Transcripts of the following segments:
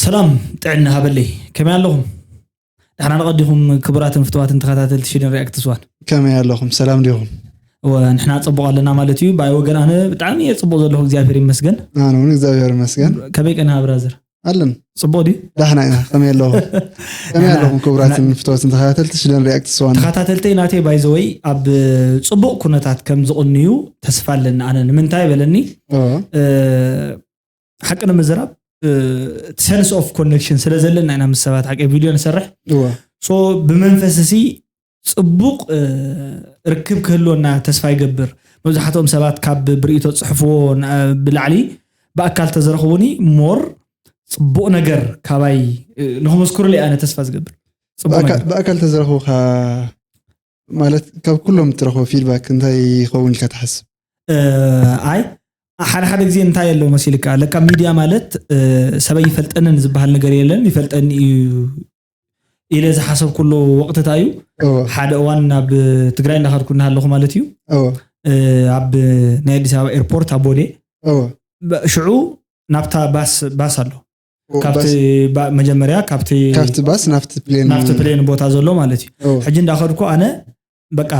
ሰላም ጥዕና ሃበለይ፣ ከመይ ኣለኹም? ደሕና ንቐዲኹም ክቡራትን ፍትዋትን ተኸታተልቲ ሽደን ሪኣክት ስዋን? ከመይ ኣለኹም? ሰላም ዲኹም? እወ፣ ንሕና ጽቡቕ ኣለና ማለት እዩ። ብኣይ ወገን ኣነ ብጣዕሚ እየ ጽቡቕ ዘለኹ፣ እግዚኣብሔር ይመስገን። ኣነ እውን እግዚኣብሔር ይመስገን። ከመይ ቀኒኻ ብራዘር? ኣለን። ጽቡቕ ድዩ? ዳሕና ኢና፣ ከመይ ኣለኹም? ከመይ ኣለኹም ክቡራትን ፍትዋትን ተኸታተልቲ ሽደን ሪኣክት ስዋን? ተኸታተልተይ ናተይ ባይዘወይ ኣብ ጽቡቕ ኩነታት ከም ዝቕንዩ ተስፋ ኣለኒ። ኣነ ንምንታይ በለኒ? እወ። እ፣ ሓቂ ንምዝራብ ሰንስ ኦፍ ኮኔክሽን ስለ ዘለና ኢና ምስ ሰባት ሓቂ ቪድዮ ንሰርሕ። እወ። ሶ ብመንፈስ እዚ ጽቡቕ እ፣ ርክብ ክህልወና ተስፋ ይገብር። መብዛሕትኦም ሰባት ካብ ብርእይቶ ጽሕፍዎ ን- ብላዕሊ ብኣካል ተዝረኽቡኒ ሞር ጽቡቕ ነገር ካባይ እ፣ ንኽመስክሩለይ ኣነ ተስፋ ዝገብር። ጽቡቕ ብኣካ- ነገር። ብኣካል ተዝረኽቡካ ማለት ካብ ኩሎም እትረኽቦ ፊድባክ እንታይ ይኸውን ኢልካ ትሓስብ? እ፣ ኣይ ሓደ ሓደ ግዜ እንታይ ኣሎ መሲልካ ለካ ሚድያ ማለት እ፣ ሰበይ ይፈልጠንን ዝበሃል ነገር የለን፣ ይፈልጠኒ እዩ ኢለ ዝሓሰብኩሉ ወቕትታ እዩ። እወ። ሓደ እዋን ናብ ትግራይ እናኸድኩ እናሃለኹ ማለት እዩ። እወ። እ፣ ኣብ ናይ ኣዲስ ኣበባ ኤርፖርት ኣብ ቦሌ እወ። በ- ሽዑ ናብታ ባስ ባስ ኣሎ። እወ፣ ካብቲ ባስ። ባ- መጀመርያ ካብቲ ካብቲ ባስ ናብቲ ፕሌን ናብቲ ፕሌን ቦታ ዘሎ ማለት እዩ። እወ። ሕጂ እንዳኸድኩ ኣነ በቃ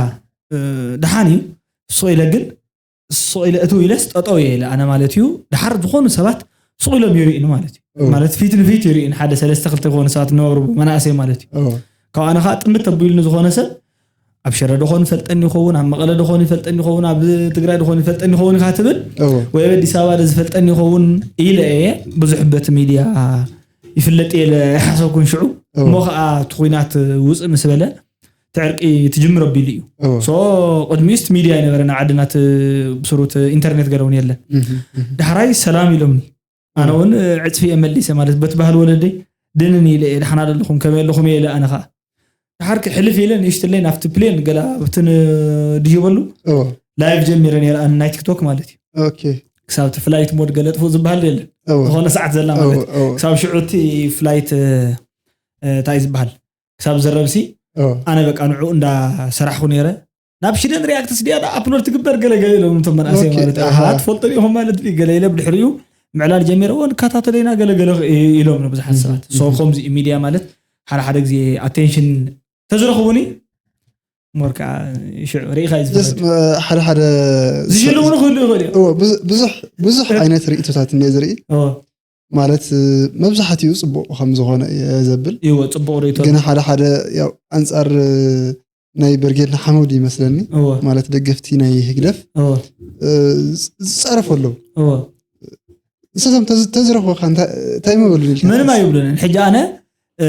እ፣ ደሓን እዩ ሶ ኢለ ግን ሱቕ ኢለ እትው ኢለስ ጠጠው እየ ኢለ ኣነ ማለት እዩ። ድሓር ዝኾኑ ሰባት ሱቕ ኢሎም ይርእዩኒ ማለት እዩ። እወ። ማለት ፊት ንፊት ይርእዩኒ ሓደ ሰለስተ ክልተ ዝኾኑ ሰባት ነበሩ መናእሰይ ማለት እዩ። እወ። ካብ ኣነ ከዓ ጥምት ተቢሉኒ ዝኾነ ሰብ ኣብ ሽረ ድኾን ይፈልጠኒ ይኸውን፣ ኣብ መቐለ ድኾን ይፈልጠኒ ይኸውን፣ ኣብ ትግራይ ድኾን ይፈልጠኒ ይኸውን ኢኻ ትብል እወ። ወይ ኣብ ኣዲስ ኣበባ ዶ ዝፈልጠኒ ይኸውን ኢለ እየ ብዙሕ በቲ ሚድያ ይፍለጥ እየ ኢለ ሓሰብኩን ሽዑ እወ። እሞ ከዓ እቲ ኩናት ውፅእ ምስ በለ እቲ ዕርቂ ትጅምር ኣቢሉ እዩ እወ። ሶ ቅድሚኡስ ሚድያ ኣይነበረን ኣብ ዓድና እቲ ብስሩት ኢንተርኔት ገለ እውን የለን እህ፣ እህ። ዳሕራይ ሰላም ኢሎምኒ ኣነ እውን ዕፅፊ እየ መሊሰ ማለት በቲ ባህል ወለደይ ድንን ኢለ እየ ደሓና ደለኹም ከመይ ኣለኹም እየ ኢለ ኣነ ከዓ ድሓር ክሕልፍ ኢለ ንእሽትለይ ናብቲ ፕሌን ገላ ኣብቲ ድሂበሉ እወ። ላይቭ ጀሚረ ነረ ኣነ ናይ ቲክቶክ ማለት እዩ ኦኬ። ክሳብ እቲ ፍላይት ሞድ ገለ ጥፉእ ዝበሃል የለን እወ። ዝኾነ ሰዓት ዘላ እወ፣ ማለት እወ። ክሳብ ሽዑ እቲ ፍላይት እ፣ እንታይ ዝበሃል ክሳብ ዝረብሲ እወ። ኣነ በቃ ንዑ እንዳሰራሕኩ ነረ ናብ ሽደን ሪያክትስ ድያ ዳ ኣፕሎድ ትግበር ገለገለ ኢሎም እቶም መናእሰይ ኦኬ፣ ማለት ኣሃ። ኣሃ ትፈልጦ ኢኹም ማለት ድዩ ገለ ኢለ ብድሕሪኡ ምዕላል ጀሚረ እወ ንከታተሎ ኢና ገለገለ ኢሎም ብዙሓት ሰባት ሶ ከምዚ ሚድያ ማለት ሓደ ሓደ ግዜ ኣቴንሽን ተዝረኽቡኒ ሞር ከዓ ሽዑ ሪኢኻ እዩ Just ዝፈረድ ሓደ ሓደ ዝሽልሙኑ ክህሉ ይኽእል እዩ እወ፣ ብዙ- ብዙሕ ብዙሕ ዓይነት ርእቶታት እኒኦ ዝርኢ እወ ማለት መብዛሕትኡ ፅቡቕ ከም ዝኾነ እየ ዘብል ይወ ፅቡቕ ርእቶ ግን ሓደ ሓደ ያው ኣንፃር ናይ በርጌድ ንሓመዱ ይመስለኒ እወ ማለት ደገፍቲ ናይ ህግደፍ እወ እ፣ ዝ- ዝፀረፉ ኣለዉ እወ ንሳቶም ተዝ- ተዝረኽቡካ እንታይ እንታይ መበሉ ኢልካ ምንም ኣይብሉንን ሕጂ ኣነ እ፣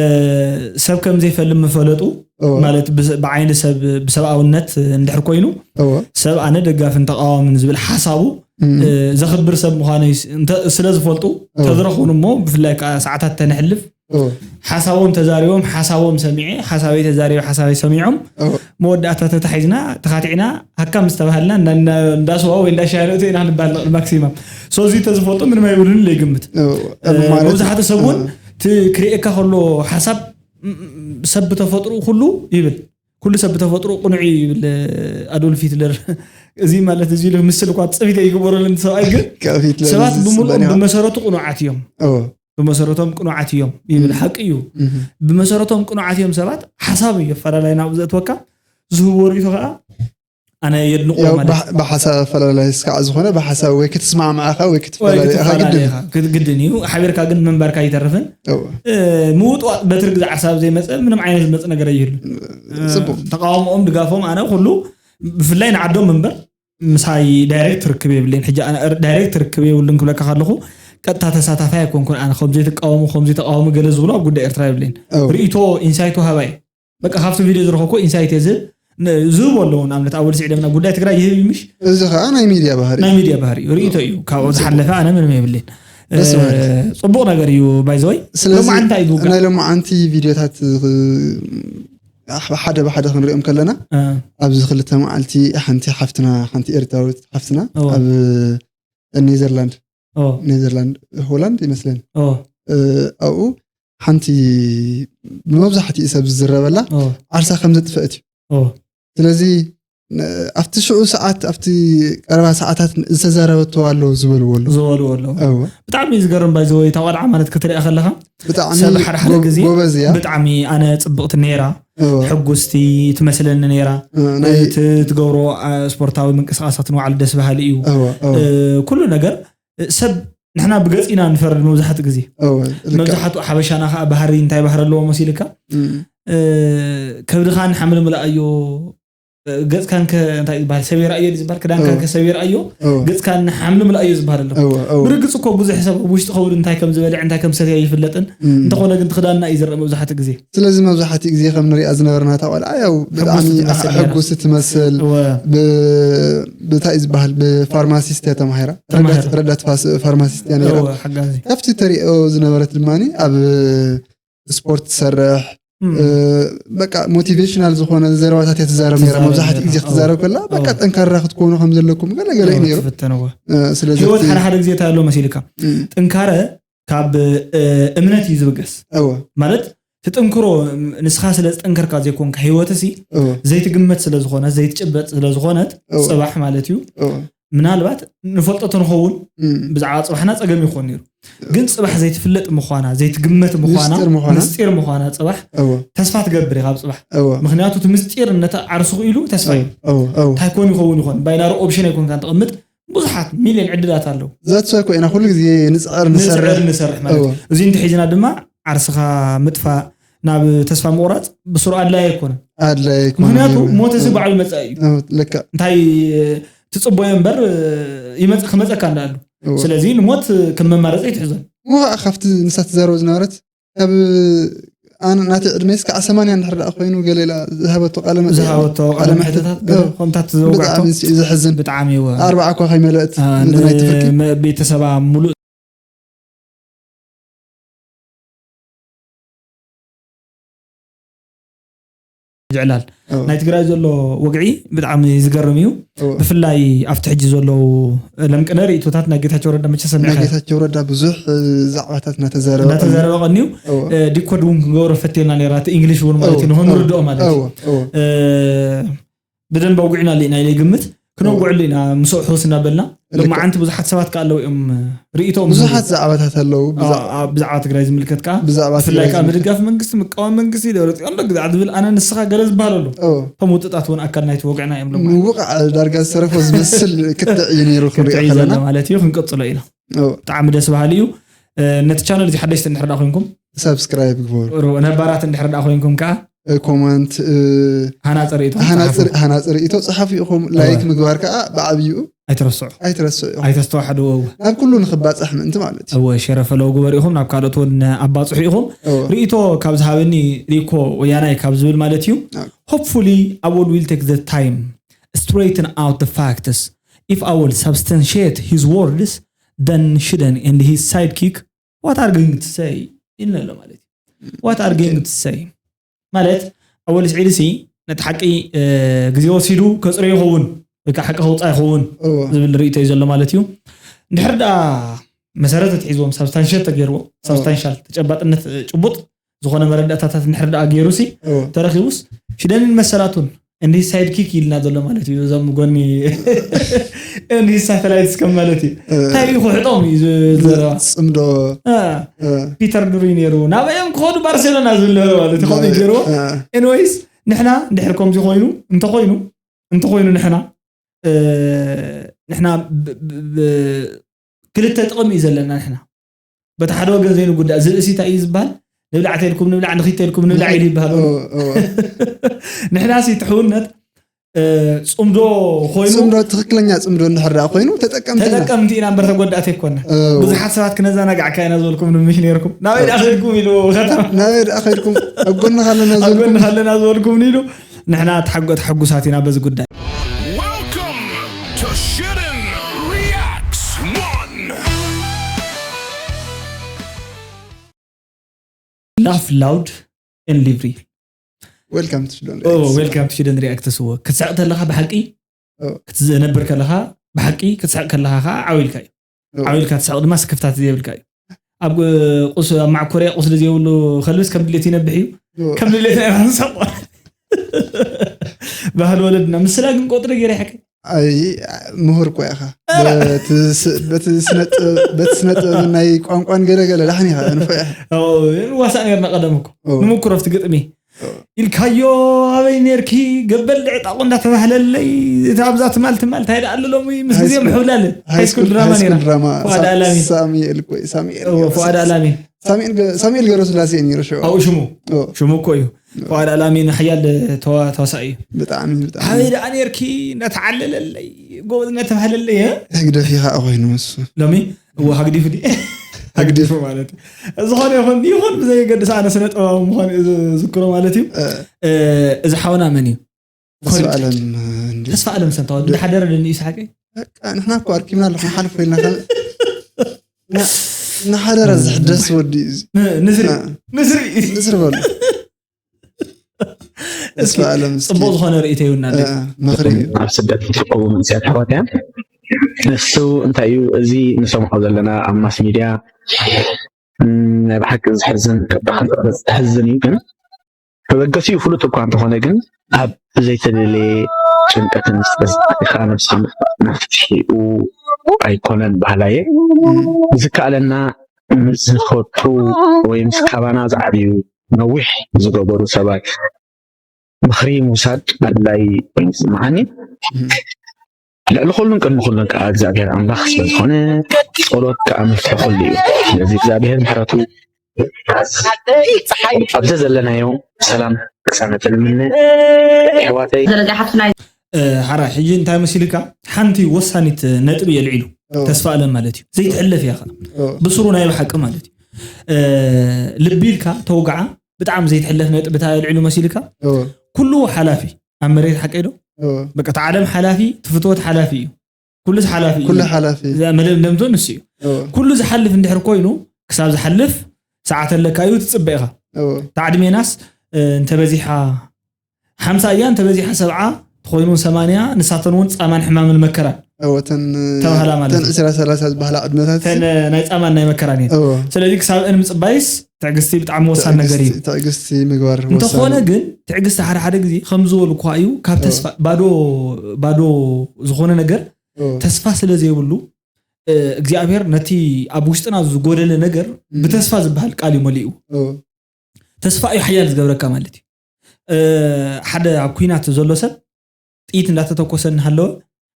ሰብ ከም ዘይፈልም ምፈለጡ እወ ማለት ብስ- ብዓይኒ ሰብ ብሰብኣውነት እንድሕር ኮይኑ እወ ሰብ ኣነ ደጋፍን ተቃዋምን ዝብል ሓሳቡ እም። እ፣ ዘኽብር ሰብ ምዃነይ ስ- እንተ- ስለ ዝፈልጡ እወ ተዝረኽቡን እሞ ብፍላይ ከዓ ሰዓታት ተነሕልፍ እወ ሓሳቦም ተዛሪቦም ሓሳቦም ሰሚዐ ሓሳበይ ተዛሪበ ሓሳበይ ሰሚዖም እወ መወዳእታ ተታሒዝና ተኻቲዕና ሃካ ምስ ተባሃልና እንዳ- እንዳ- እንዳስዋ ወይ እንዳሻይ ንእቶ ኢና ክንበሃል ንኽእል ማክሲማም ሶ እዚ ተዝፈልጡ ምንም ኣይብሉን ኢለ ይግምት እወ እ፣ ማለት መብዛሕትኡ ሰብ እውን እወ እቲ ክርእየካ ከሎ ሓሳብ ም- ም- ሰብ ብተፈጥሩ ኩሉ ይብል ኩሉ ሰብ ብተፈጥሩ ቅኑዕ እዩ ይብል ኣዶልፍ ሂትለር እዚ ማለት እዚ ኢሉ ምስል እኳ ፅፊት ይግበረሉ ሰብኣይ ግን ካብ ሂትለር ሰባት እዚ ብምሉኦም ዝፅበን እዩ። ብመሰረቱ ቅኑዓት እዮም እወ ብመሰረቶም ቅኑዓት እዮም ይብል ሓቂ እዩ እህ። ብመሰረቶም ቅኑዓት እዮም ሰባት ሓሳብ እዩ ኣፈላላይ ናብኡ ዘእትወካ ዝህቦ ርእቶ ከዓ ኣነ የድንቆ ያው ማለት ብሓ- ብሓሳብ ኣፈላላይ እስካዕ ዝኾነ ብሓሳብ ወይ ክትስማዕማዕኻ ወይ ወይ ክትፈላለኻ ክትፈላለኻ ግድን ግድ- ግድን እዩ ሓቢርካ ግን ምንባርካ ኣይተርፍን እወ። እ፣ ምውጥዋጥ በትሪ ግዛዕ ሓሳብ ዘይመፀ ምንም ዓይነት ዝመፅ ነገር ኣይህሉ ጽቡቅ። ተቃውሞኦም ድጋፎም ኣነ ኩሉ ብፍላይ ንዓዶም ምንበር ምሳይ ዳይሬክት ርክብ የብለይን ሕጂ ኣነ ዳይሬክት ርክብ የብሉን ክብለካ ከለኹ ቀጥታ ተሳታፋይ ኣይኮንኩን ኣነ ከምዚ ተቃውሞ ከምዚ ተቃውሞ ገለ ዝብሉ ኣብ ጉዳይ ኤርትራ የብለይን እወ። ርእቶ ኢንሳይት ሃባይ በቃ ካብቲ ቪድዮ ዝረኸብኩ ኢንሳይት እዚ ዝህቦ ኣለዎ ንኣብነት ኣወል ስዒድ ምና ጉዳይ ትግራይ ይህብ ምሽ እዚ ከዓ ናይ ሚድያ ባህሪ ናይ ሚድያ ባህሪ እዩ ርእቶ እዩ ካብኡ ዝሓለፈ ኣነ ምንም የብልን ደስ በሃሊ። ጽቡቕ ነገር እዩ ባይዘወይ ስለ እዚ ሎማዓንቲ እዩ ዝውጋእ ናይ ሎማዓንቲ ቪድዮታት እ፣ ሓደ ብሓደ ክንሪኦም ከለና እ፣ ኣብዚ ክልተ መዓልቲ ሓንቲ ሓፍትና ሓንቲ ኤርትራዊት ሓፍትና እዎ። ኣብ ኔዘርላንድ ኦ፣ ኔዘርላንድ ሆላንድ ይመስለኒ ኦ፣ እ፣ ኣብኡ ሓንቲ ብመብዛሕትኡ ሰብ ዝዝረበላ ኦ፣ ዓርሳ ከም ዘጥፈአት እዩ ኦ። ስለዚ ኣብቲ ሽዑ ሰዓት ኣብቲ ቀረባ ሰዓታት ዝተዛረበቶ ኣለዉ ዝበልዎ ኣለዉ። ዝበልዎ ኣለዉ። ብጣዕሚ እዩ ዝገርም። ባይዘወይ እታ ቆልዓ ማለት ክትሪኣ ከለኻ ብጣዕሚ ሰብ ሓደ ሓደ ግዜ ብጣዕሚ ኣነ ፅብቕቲ ነይራ፣ ሕጉስቲ ትመስለኒ ነይራ። ትገብሮ ስፖርታዊ ምንቅስቃሳት ንባዕሉ ደስ በሃሊ እዩ። ኩሉ ነገር ሰብ ንሕና ብገፂ ኢና ንፈርድ መብዛሕትኡ ግዜ። መብዛሕትኡ ሓበሻና ከዓ ባህሪ እንታይ ባህሪ ኣለዎ መሲልካ? ከብድኻን ሓምልምልኣዮ፣ ገፅካን ከ እንታይ ዝበሃል ሰቢራዮ ዝበሃል ክዳንካን ከ ሰቢራዮ፣ ገፅካን ሓምልምልኣዮ ዝበሃል ኣሎ። ብርግፅ እኮ ብዙሕ ሰብ ኣብ ውሽጢ ከብዱ እንታይ ከም ዝበልዕ እንታይ ከም ሰትያ ይፍለጥን። እንተኾነ ግን ክዳንና እዩ ዝረእ መብዛሕትኡ ግዜ። ስለዚ መብዛሕትኡ ግዜ ከም ንሪኣ ዝነበርና እታ ቆልዓ ያው ብጣዕሚ ሕጉስቲ ትመስል። ብታይ ዝበሃል ብፋርማሲስት እያ ተማሂራ፣ ረዳት ፋርማሲስት እያ ነይራ። ካብቲ ተሪኦ ዝነበረት ድማ ኣብ ስፖርት ትሰርሕ፣ በቃ ሞቲቬሽናል ዝኾነ ዘረባታት እያ ትዛረብ ነይራ። መብዛሕትኡ ግዜ ክትዛረብ ከላ በቃ ጠንካራ ክትኮኑ ከም ዘለኩም ገለ ገለ እዩ ነይሩ። ስለዚ ህይወት ሓደ ሓደ ግዜ እንታይ ኣሎ መሲልካ ጥንካረ ካብ እምነት እዩ ዝብገስ። ማለት ትጥንክሮ ንስኻ ስለ ዝጠንከርካ ዘይኮንካ ህይወት ሲ ዘይትግመት ስለ ዝኾነት ዘይትጭበጥ ስለ ዝኾነት ፅባሕ ማለት እዩ ምናልባት ንፈልጦ ተንኸውን ብዛዕባ ፅባሕና ፀገም ይኾን ነይሩ። ግን ፅባሕ ዘይትፍለጥ ምዃና ዘይትግመት ምዃና ምስጢር ምዃና ፅባሕ ተስፋ ትገብር ኢኻ ኣብ ፅባሕ። ምክንያቱ እቲ ምስጢር ነቲ ዓርሱ ክኢሉ ተስፋ እዩ። እንታይ ኮን ይኸውን ይኾን ባይናሪ ኦፕሽን ኣይኮንካ ንተቐምጥ ብዙሓት ሚልዮን ዕድላት ኣለዉ። ዛትስ ዋይ ኮይና ኩሉ ግዜ ንፅዕር ንሰርሕ ንሰርሕ ማለት እዩ። እዚ እንተሒዝና ድማ ዓርስኻ ምጥፋእ ናብ ተስፋ ምቑራፅ ብስሩ ኣድላይ ኣይኮነን። ኣድላይ ኣይኮነን። ምክንያቱ ሞት እዚ ባዕሉ መፃኢ እዩ። ልክዕ። እንታይ ትፅቦዮ እምበር ይመፅ ክመፀካ እንዳሉ። ስለዚ ንሞት ከም መማረፂ ኣይትሕዞን። እሞ ከዓ ካብቲ ንሳ ትዛረቦ ዝነበረት ካብ ኣነ ናተይ ዕድመ እስካዕ ሰማንያ እንድሕር ደኣ ኮይኑ ገለ ኢላ ዝሃበቶ ቃለ መጠይቕ ዝሃበቶ ቃለ መሕተታት ከምታት ዘውጋዕቶ ብጣዕሚ እዩ ዘሕዝን። ብጣዕሚ እወ ኣርባዓ እኳ ከይመለአት ነዚ ናይ ትፍርቂ ቤተሰባ ሙሉእ ይዕላል። ናይ ትግራይ ዘሎ ወግዒ ብጣዕሚ ዝገርም እዩ። ብፍላይ ኣብቲ ሕጂ ዘለዉ ለምቅነ ርእቶታት ናይ ጌታቸው ረዳ መቸ ሰሚዕካ ጌታቸው ረዳ ብዙሕ ዛዕባታት እናተዛረበ እናተዛረበ ቀኒዩ። ዲኮድ እውን ክንገብሮ ፈቴና ነራ እቲ እንግሊሽ እውን ማለት እዩ ንክንርድኦ ማለት እዩ። ብደንብ ኣውግዕና ኣለና ኢለ ይግምት። ክነውግዕሉ ኢና ምስኡ ሕውስ እናበልና። ሎማዓንቲ ብዙሓት ሰባት ከ ኣለዉ እዮም ርእይቶኦም ብዙሓት ዛዕባታት ኣለዉ። ብዛዕባ ትግራይ ዝምልከት ከዓ ብዛዕባ ብፍላይ ከዓ ምድጋፍ መንግስቲ ምቃወም መንግስቲ ደብረፅዮን ዶ ግዛዕ ዝብል ኣነ ንስኻ ገለ ዝበሃል ኣሎ። እቶም ውጥጣት እውን ኣካል ናይቲ ወግዕና እዮም ሎማ ምውቃዕ ዳርጋ ዝተረፎ ዝመስል ክትዕ እዩ ነይሩ ክንሪኦ ክትዕ እዩ ዘሎ ከለና። ማለት እዩ። ክንቀፅሎ ኢና። ብጣዕሚ ደስ በሃሊ እዩ። ነቲ ቻነል እዚ ሓደሽቲ እንድሕር ዳ ኮይንኩም ሳብስክራይብ ግበሩ። ነባራት እንድሕር ዳ ኮይንኩም ከዓ ኮመንት ሃናፂ ርእቶ ሃናፂ ርእቶ ፀሓፉ ኢኹም። ላይክ ምግባር ከዓ ብዓብይኡ ኣይትረስዑ ኣይትረስዑ ኢኹም። ኣይተስተዋሕድዎ። እወ ናብ ኩሉ ንክባፃሕ ምእንቲ ማለት እዩ። እወ ሸረ ፈለው ግበር ኢኹም ናብ ካልኦት እውን ኣባፅሑ ኢኹም። እወ ርእቶ ካብ ዝሃበኒ ሪኮ ወያናይ ካብ ዝብል ማለት እዩ። Hopefully Awol will take the time straighten out the facts. If Awol substantiate his words, then Shiden and his sidekick, what are going to say? ኢልና ኣሎ ማለት እዩ። What are going to say? ማለት ኣወል ስዒድ ሲ ነቲ ሓቂ ግዜ ወሲዱ ከፅሮ ይኸውን ወይ ከዓ ሓቂ ከውፃእ ይኸውን ዝብል ርእቶ እዩ ዘሎ ማለት እዩ። እንድሕር ደኣ መሰረት ተትሒዝዎም ሳብስታንሽት ተገይርዎ ሳብስታንሻል ተጨባጥነት ጭቡጥ ዝኾነ መረዳእታታት እንድሕር ደኣ ገይሩ ሲ ተረኪቡስ ሽደንን መሰላቱን እንዲ ሳይድ ኪክ ኢልና ዘሎ ማለት እዩ። እዞም ጎኒ እንዲ ሳተላይትስ ከም ማለት እዩ። እንታይ እዩ ክሕጦም እዩ ዘረባ ፅምዶ ፒተር ድሩይ ነይሩ ናበዮም ክኸዱ ባርሴሎና ዝብል ነበረ ማለት እዩ። ከምኡ ገይርዎ። ኤንወይስ ንሕና እንድሕር ከምዚ ኮይኑ እንተኮይኑ እንተኮይኑ ንሕና ንሕና ክልተ ጥቕሚ እዩ ዘለና ንሕና በቲ ሓደ ወገን ዘይንጉዳእ ዝእሲ እንታይ እዩ ዝበሃል? ንብላዕ ተልኩም ንብላዕ ንኺድ ተልኩም ንብላዕ ኢሉ ይበሃል። ንሕና ሲ ትሕውነት ፅምዶ ኮይኑ ፅምዶ ትኽክለኛ ፅምዶ እንድሕር ደኣ ኮይኑ ተጠቀምቲ ኢና። ተጠቀምቲ ኢና እምበር ተጎዳእቲ ኣይኮና። ብዙሓት ሰባት ክነዘናጋዕካ ኢና ዝበልኩም ንምሽ ነርኩም ናበይ ደኣ ከድኩም ኢሉ ከተማ ናበይ ደኣ ከድኩም ኣብ ጎንኻ ኣለና ኣብ ጎንኻ ኣለና ዝበልኩም ኢሉ ንሕና ተሓጎ ተሓጉሳት ኢና በዚ ጉዳይ። Welcome to Shiden Reacts one. Laugh loud and live real. Welcome to Shiden Reacts. Welcome to Shiden Reacts one. ክትስሕቕ ተለኻ ብሓቂ ክትነብር ከለኻ ብሓቂ ክትስሕቕ ከለኻ ከዓ ዓው ኢልካ እዩ። ዓው ኢልካ ትስሕቕ ድማ ስክፍታት ዘየብልካ እዩ። ኣብ ቁስ ኣብ ማዕኮርያ ቁስሊ ዘይብሉ ከልብስ ከም ድሌት ይነብሕ እዩ። ከም ድሌት ናይ ማንሳቆ ባህሊ ወለድና ምስላ ግን ቆጥሪ ገይረ ይሓቀ ኣይ ምሁር እኮ ኢኻ። በቲ ስ- በቲ ስነ ጥበብ- በቲ ስነ ጥበብ ናይ ቋንቋን ገለገለ ላሕኒ ኢኻ ንፎ ኢኻ። ዋሳእ ነርና ቀደም እኮ ኦ። ንምኩረፍቲ ግጥሚ ኢልካዮ ኣበይ ነርኪ ገበል ድዕጣቑ እንዳተባህለለይ እቲ ኣብዛ ትማል ትማል እንታይ ደኣ ኣሎ ሎሚ ምስ ግዜ ምሕብላለ ሃይስኩል ድራማ ነራ ድራማ ፉኣድ ኣላሚን። ሳሚኤል እኮ ሳሚኤል ፉኣድ ኣላሚን ሳሚኤል ገ- ሳሚኤል ገረስላሴ እዩ ነይሩ ሽዑ ኣብኡ ሽሙ ኦ፣ ሽሙ እኮ እዩ። ፉኣድ ኣላሚን ሓያል ተዋ- ተዋሳኢ እዩ። ብጣዕሚ ብጣዕሚ ኣበይ ደኣ ነርኪ እንዳተዓለለለይ ጎበዝ እንዳተባህለለይ እ? ህግደፍ ኢኻ ኮይኑ እሱ ሎሚ እዎ ሃግዲፉ ዲ ሃግዲፉ ማለት እዩ። ዝኾነ ይኹን ይኹን ብዘየገድስ ኣነ ስነ ጥበባዊ ምዃን እዩ ዝዝክሮ ማለት እዩ። እ፣ እዚ ሓውና መን እዩ? ተስፋ ኣለም እንዲ ተስፋ ኣለም ሰንታዋ እንዳሓደረ ደኒ ይስሓቀ በቃ ንሕና እኮ ኣርኪብና ኣለኹ ሓልፎ ኢልና ከ- ና- እናሓደረ ዝሕደስ ወዲ እዩ እዚ። ንስሪ እ፣ ንስሪ ንስሪ በሉ። ተስፋ ኣለም እስኪ ፅቡቅ ዝኾነ ርእቶ ይውና እ፣ ምኽሪ እዩ። ኣብ ስደት ዝርከቡ መንእሰያት ኣሕዋት እያ። እሱ እንታይ እዩ እዚ ንሰምዖ ዘለና ኣብ ማስ ሚድያ ናይ ብሓቂ ዝሕዝን ዘሕዝን እዩ። ግን ተበገሲኡ ፍሉጥ እኳ እንተኾነ ግን ኣብ ዘይተደለየ ጭንቀትን ስትረስ ኣቲኻ ነብስኻ ምጥፋእ መፍትሒኡ ኣይኮነን በሃላይ እየ። ዝከኣለና ምስ ዝፈጡ ወይ ምስ ካባና ዝዓብዩ ነዊሕ ዝገበሩ ሰባት ምኽሪ ምውሳድ ኣድላይ ኮይኑ ዝስምዓኒ። ልዕሊ ኩሉን ቅድሚ ኩሉን ከዓ እግዚኣብሔር ኣምላኽ ስለዝኾነ ጸሎት ከዓ መፍትሒ ኩሉ እዩ። ስለዚ እግዚኣብሔር ምሕረቱ ኣብዚ ዘለናዮ ሰላም ቅሳነት ንምነ ኣሕዋተይ። ደረጃ ሓፍትና ሓራ ሕጂ እንታይ መሲልካ ሓንቲ ወሳኒት ነጥቢ የልዒሉ ተስፋ ኣለም ማለት እዩ ዘይትሕለፍ እያ ከዓ ብስሩ ናይ ብሓቂ ማለት እዩ ልቢ ኢልካ ተውግዓ ብጣዕሚ ዘይትሕለፍ ነጥቢ እንታይ የልዒሉ መሲልካ ኩሉ ሓላፊ ኣብ መሬት ሓቀይ ዶ በቃ እቲ ዓለም ሓላፊ ትፍትወት ሓላፊ እዩ ኩሉስ ሓላፊ እዩ ኩሉ ሓላፊ መደምደምቶ ንሱ እዩ ኩሉ ዝሓልፍ እንድሕር ኮይኑ ክሳብ ዝሓልፍ ሰዓት ኣለካ እዩ ትፅበ ኢኻ ታዕድሜናስ እንተበዚሓ ሓምሳ እያ እንተበዚሓ ሰብዓ ትኾይኑ ሰማንያ ንሳተን እውን ፃማን ሕማምን መከራን እወተን ተባህላ ማለት ተን እዩ። ዕስራ ሰላሳ ዝበሃላ ዕድመታት ተን ናይ ፃማን ናይ መከራን እየን እወ ስለዚ ክሳብ እን ምፅባይስ ትዕግስቲ ብጣዕሚ ወሳን ነገር እዩ ትዕግስቲ ምግባር እንተኾነ ወሳኒ። ግን ትዕግስቲ ሓደ ሓደ ግዜ ከም ዝበሉ እኳ እዩ ካብ ተስፋ ባዶ ባዶ ዝኾነ ነገር እወ ተስፋ ስለ ዘይብሉ እ፣ እግዚኣብሔር ነቲ ኣብ ውሽጥና ዝጎደለ ነገር ብተስፋ ዝበሃል ቃል እዩ መሊኡ እወ ተስፋ እዩ ሓያል ዝገብረካ ማለት እዩ እ፣ ሓደ ኣብ ኩናት ዘሎ ሰብ ጥይት እንዳተተኮሰ እናሃለወ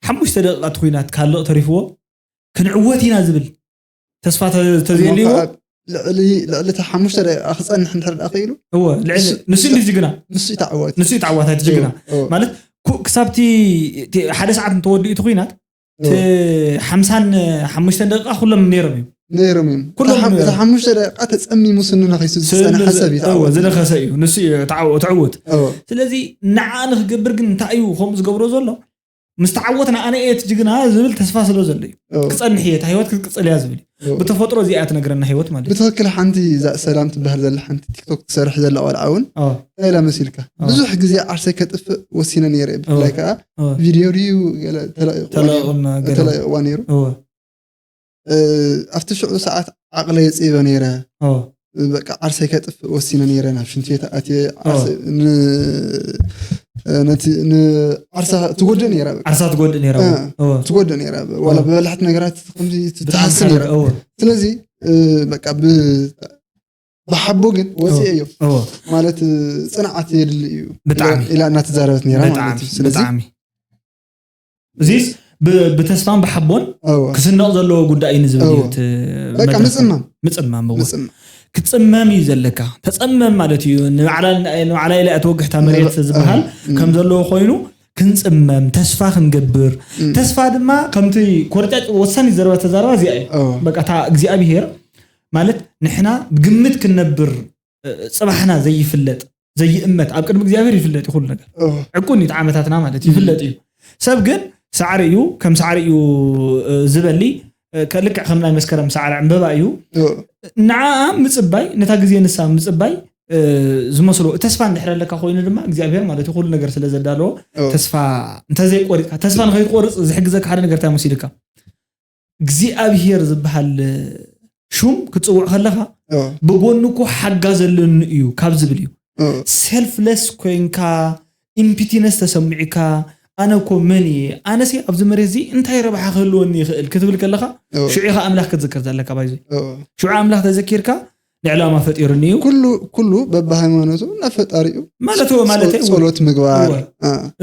ሓሙሽተ ደቂቃ እቲ ኩናት ካልቕ ተሪፍዎ ክንዕወት ኢና ዝብል ተስፋ ተ- ተዘይልዎ ልዕሊ ልዕሊ እቲ ሓሙሽተ ደቂቃ ክፀንሕ እንድሕር ደኣ ክኢሉ እወ ልዕሊ ንሱ እንዲ ጅግና ንሱ እዩ ተዓዋቲ ንሱ እዩ ተዓዋታይ ጅግና እወ፣ ማለት ኩ- ክሳብ እቲ እቲ ሓደ ሰዓት እንተወዲኡ እቲ ኩናት እቲ ሓምሳን ሓሙሽተን ደቂቃ ኩሎም ነይሮም እዮም ነይሮም እዮም ኩሎም እታ ሓም- ነይሮም። እታ ሓሙሽተ ደቂቃ ተፀሚሙ ስኑ ነኺሱ ዝፀንሐ ሰብ እዩ እወ፣ ተዓዋቲ ዝነኸሰ እዩ ንሱ እዩ ተዓው- ትዕውት እወ፣ ስለዚ ንዓ ንክገብር ግን እንታይ እዩ ከምኡ ዝገብሮ ዘሎ ምስ ተዓወትና ኣነ እየ እቲ ጅግና ዝብል ተስፋ ስለ ዘሎ እዩ እወ፣ ክፀንሕ እየ እታ ህይወት ክትቅፅል እያ ዝብል እዩ እወ። ብተፈጥሮ እዚኣ ትነግረና ህይወት ማለት እዩ ብትኽክል ሓንቲ እዛ ሰላም ትበሃል ዘላ ሓንቲ ቲክቶክ ትሰርሕ ዘላ ቆልዓ እውን ኦ፣ እንታይ ኢላ መሲልካ እወ። ብዙሕ ግዜ ዓርሰይ ከጥፍእ ወሲነ ነይረ እወ። ብፍላይ ከዓ እወ። ቪድዮ ድዩ ገለ ተለቂቑዋ ነይሩ። ተለቕም ገለ ተለቂቑዋ ነይሩ እወ፣ እ፣ ኣብቲ ሽዑ ሰዓት ዓቕለ የፅይበ ነይረ እወ። በቃ ዓርሰይ ከጥፍእ ወሲነ ነይረ ናብ ሽንቲ ቤት ኣትየ ዓርሰ- ን- ነቲ ንዓርሳ ትጎድእ ነይራ በቃ። ዓርሳ ትጎድእ ነይራ እ፣ እወ፣ ትጎድእ ነይራ ዋላ ብበላሕቲ ነገራት ከምዚ ብጣዕሚ ትትሓስብ ነይራ እወ፣ ስለዚ እ፣ በቃ ብ- ብሓቦ ግን ወፂኤ እዮ እወ፣ ማለት እ፣ ፅንዓት የድሊ እዩ ብጣዕሚ። ኢላ እናተዛረበት ነይራ ማለት ብጣዕሚ እዩ ስለዚ ብጣዕሚ እዚስ ብ- ብተስፋን ብሓቦን እወ፣ ክስነቕ ዘለዎ ጉዳይ እዩ ንዝብል እዩ እወ። እቲ በቃ መድረኽ። ምፅማም ምፅማም እወ። ምፅማም ክትፅመም እዩ ዘለካ ተፀመም ማለት እዩ ንባዕላ ንባዕላ ኢላ እያ ተወግሕታ መሬት እም። ዝበሃል ከም ዘለዎ ኮይኑ ክንፅመም ተስፋ ክንገብር እም። ተስፋ ድማ ከምቲ ኮርጫጭ ወሳኒ ዘረባ ተዛረባ እዚኣ እዩ እወ፣ በቃ እታ እግዚኣብሄር ማለት ንሕና ግምት ክንነብር እ፣ ፅባሕና ዘይፍለጥ ዘይእመት ኣብ ቅድሚ እግዚኣብሔር ይፍለጥ እዩ ኩሉ ነገር እወ፣ ዕቁን እዩ እቲ ዓመታትና ማለት ይፍለጥ እዩ ሰብ ግን ሳዕሪ እዩ ከም ሳዕሪ እዩ እ፣ ዝበሊ እ፣ ከ- ልክዕ ከም ናይ መስከረም ሳዕሪ ዕምበባ እዩ እወ፣ ንዓኣ ምፅባይ ነታ ግዜ ንሳ ምፅባይ እ፣ ዝመስሎ ተስፋ እንድሕር ኣለካ ኮይኑ ድማ እግዚኣብሔር ማለት እዩ ኩሉ ነገር ስለ ዘዳለዎ እወ። ተስፋ እንተዘይቆሪፅካ ተስፋ ንኸይትቆርፅ ዝሕግዘካ ሓደ ነገር እንታይ መሲልካ እግዚኣብሔር ዝበሃል ሹም ክትፅውዕ ከለኻ እወ፣ ብጎኒ እኮ ሓጋ ዘለኒ እዩ ካብ ዝብል እዩ እወ፣ selfless ኮይንካ ኢምፒቲነስ ተሰሚዑካ፣ ኣነ እኮ መን እየ? ኣነሲ ኣብዚ መሬት እዚ እንታይ ረብሓ ክህልወኒ ይኽእል ክትብል ከለኻ፣ ሽዑ ኢኻ ኣምላኽ ክትዝክር ዘለካ። ባይዞ ሽዑ ኣምላኽ ተዘኪርካ፣ ንዕላማ ፈጢሩኒ እዩ። ኩሉ ኩሉ በብሃይማኖቱ ናብ ፈጣሪኡ ማለት እዎ ማለት እዩ። ጸሎት ምግባር።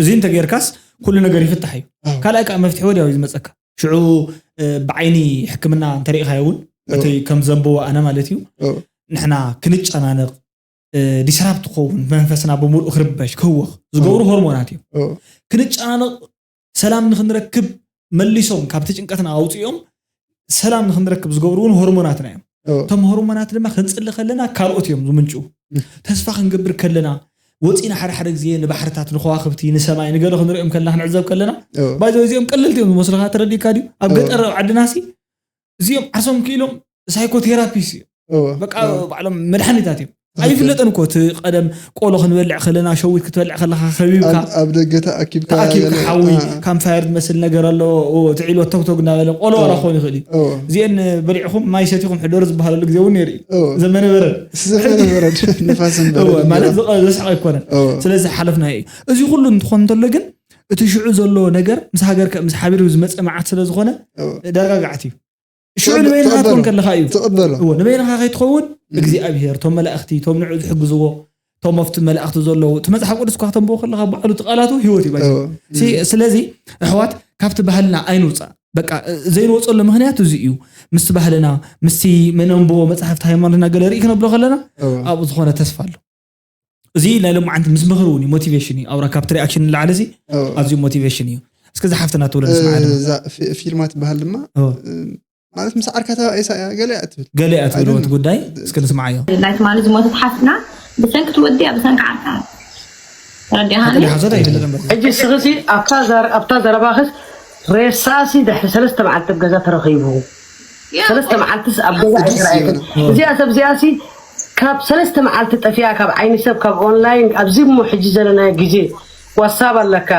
እዚ እንተ ጌርካስ ኩሉ ነገር ይፍታሕ እዩ። ካልኣይ ከዓ መፍትሒ ወዲያው እዩ ዝመፀካ። ሽዑ ብዓይኒ ሕክምና እንተሪኢኻዮ እውን እቲ ከም ዘንብቦ ኣነ ማለት እዩ፣ ንሕና ክንጨናነቕ፣ ዲስራፕት ክኸውን፣ መንፈስና ብምሉእ ክርበሽ ክህወኽ ዝገብሩ ሆርሞናት እዮም። ክንጨናነቕ፣ ሰላም ንክንረክብ፣ መሊሶም ካብቲ ጭንቀትና ኣውፅኦም ሰላም ንክንረክብ ዝገብሩ እውን ሆርሞናትና እዮም። እቶም ሆርሞናት ድማ ክንፅሊ ከለና ካልኦት እዮም ዝምንጭው። ተስፋ ክንገብር ከለና፣ ወፂና ሓደ ሓደ ግዜ ንባሕርታት፣ ንከዋክብቲ፣ ንሰማይ፣ ንገለ ክንሪኦም ከለና፣ ክንዕዘብ ከለና፣ ባይዘ እዚኦም ቀለልቲ እዮም ዝመስሉካ። ተረዲካ ድዩ? ኣብ ገጠር ዓድናሲ እዚኦም ዓርሶም ክኢሎም ሳይኮቴራፒስ እዮም። በቃ ባዕሎም መድሓኒታት እዮም። ኣይፍለጥን እኮ። እቲ ቀደም ቆሎ ክንበልዕ ከለና፣ ሸዊት ክትበልዕ ከለካ ከቢብካ፣ ኣብ ደገ ተኣኪብካ ተኣኪብካ ሓዊ ካምፋየር ዝመስል ነገር ኣሎ። ትዒሎ ተግተግ እናበለ ቆሎ ዋላ ክኾን ይኽእል እዩ። እዚአን በሊዕኹም ማይ ሰቲኹም ሕደሩ ዝበሃለሉ ግዜ እውን ነይሩ እዩ። ዘመነ በረድ ዘመነ በረድ ንፋስን በረድ ማለት ዘስሕቕ ኣይኮነን። ስለዚ ሓለፍና እዩ። እዚ ኩሉ እንትኾን እንተሎ ግን እቲ ሽዑ ዘሎ ነገር ምስ ሃገር ምስ ሓቢሩ ዝመፀ መዓት ስለ ዝኾነ ዳርጋ ጋዕት እዩ። ሽዑ ንበይንኻ ትኾን ከለኻ እዩ። ትቕበሎ። እዎ፣ ንበይንኻ ከይትኸውን እግዚኣብሄር፣ እቶም መላእኽቲ፣ እቶም ንዑ ዝሕግዝዎ፣ እቶም ኣብቲ መላእኽቲ ዘለዉ፣ እቲ መጽሓፍ ቅዱስ እኳ ከተንብቦ ከለኻ ባዕሉ እቲ ቃላቱ ህይወት እዩ ባይዘ። እዎ። ሲ-፣ ስለዚ ኣሕዋት ካብቲ ባህልና ኣይንውጻእ። በቃ ዘይንወጸሉ ምኽንያት እዚ እዩ። ምስቲ ባህልና፣ ምስቲ መነንብቦ መጽሓፍቲ ሃይማኖትና ገለ ርኢ ክነብሎ ከለና እዎ። ኣብኡ ዝኾነ ተስፋ ኣሎ። እዚ ናይ ሎማዓንቲ ምስ ምኽሪ እውን እዩ፣ ሞቲቬሽን እዩ። ኣውራ ካብቲ ሪኣክሽን ንላዕሊ እዚ ኣዝዩ ሞቲቬሽን እዩ። እስከ ዝሓፍትና ትብሎ ንስምዓ ድማ። እዛ ፊ- ፊልማ ትበሃል ድማ ኦ። ማለት ምስ ዓርካ ተባኢሳ እያ ገለ እያ ትብል። ገለ እያ ትብሎ እቲ ጉዳይ እስከ ንስምዓዮ። ናይ ትማሊ ዝሞተት ሓፍትና ብሰንኪ ትወዲ እያ ብሰንኪ ዓርካ ረዲሃኒ ሓቂ ሓሶት ኣይፍለጥ እምበር። ሕጂ እስኽሲ ኣብታ ዘር- ኣብታ ዘረባኽስ ሬሳሲ ድሕሪ ሰለስተ መዓልቲ ኣብ ገዛ ተረኺቡ ሰለስተ መዓልትስ ኣብ ገዛ ኣይተረኣየትን። እዚኣ ሰብ እዚኣሲ ካብ ሰለስተ መዓልቲ ጠፊኣ ካብ ዓይኒ ሰብ ካብ ኦንላይን ኣብዚ እሞ ሕጂ ዘለናዮ ግዜ ዋትሳብ ኣለካ፣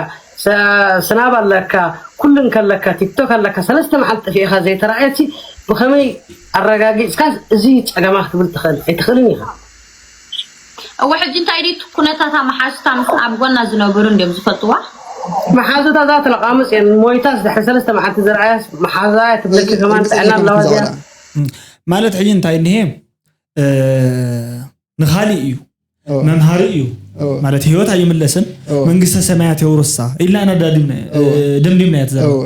ሰ- ስናብ ኣለካ፣ ኩሉ እንከለካ ቲክቶክ ኣለካ ሰለስተ መዓልቲ ጠፊእኻ ዘይተረኣየትሲ ብኸመይ ኣረጋጊፅካ እዚ ፀገማ ክትብል ትኽእል ኣይትኽእልን ኢኻ። እወ ሕጂ እንታይ ድዩ እቲ ኩነታታ መሓዙታ ምስ ኣብ ጎና ዝነብሩ እንድዮም ዝፈልጥዋ። መሓዙታ እዛ ተለቃምፅ እየን ሞይታስ ድሕሪ ሰለስተ መዓልቲ ዝረኣያስ መሓዛ እያ ትብለኪ ከማን ጥዕና ኣለዋ እዚኣ። ማለት ሕጂ እንታይ እንድሄ ንኻሊእ እዩ መምሃሪ እዩ ማለት ህይወት ኣይምለስን መንግስተ ሰማያት የውርሳ ኢልና ኢና ዳዲምና ደምዲምና እያ ትዛረብ።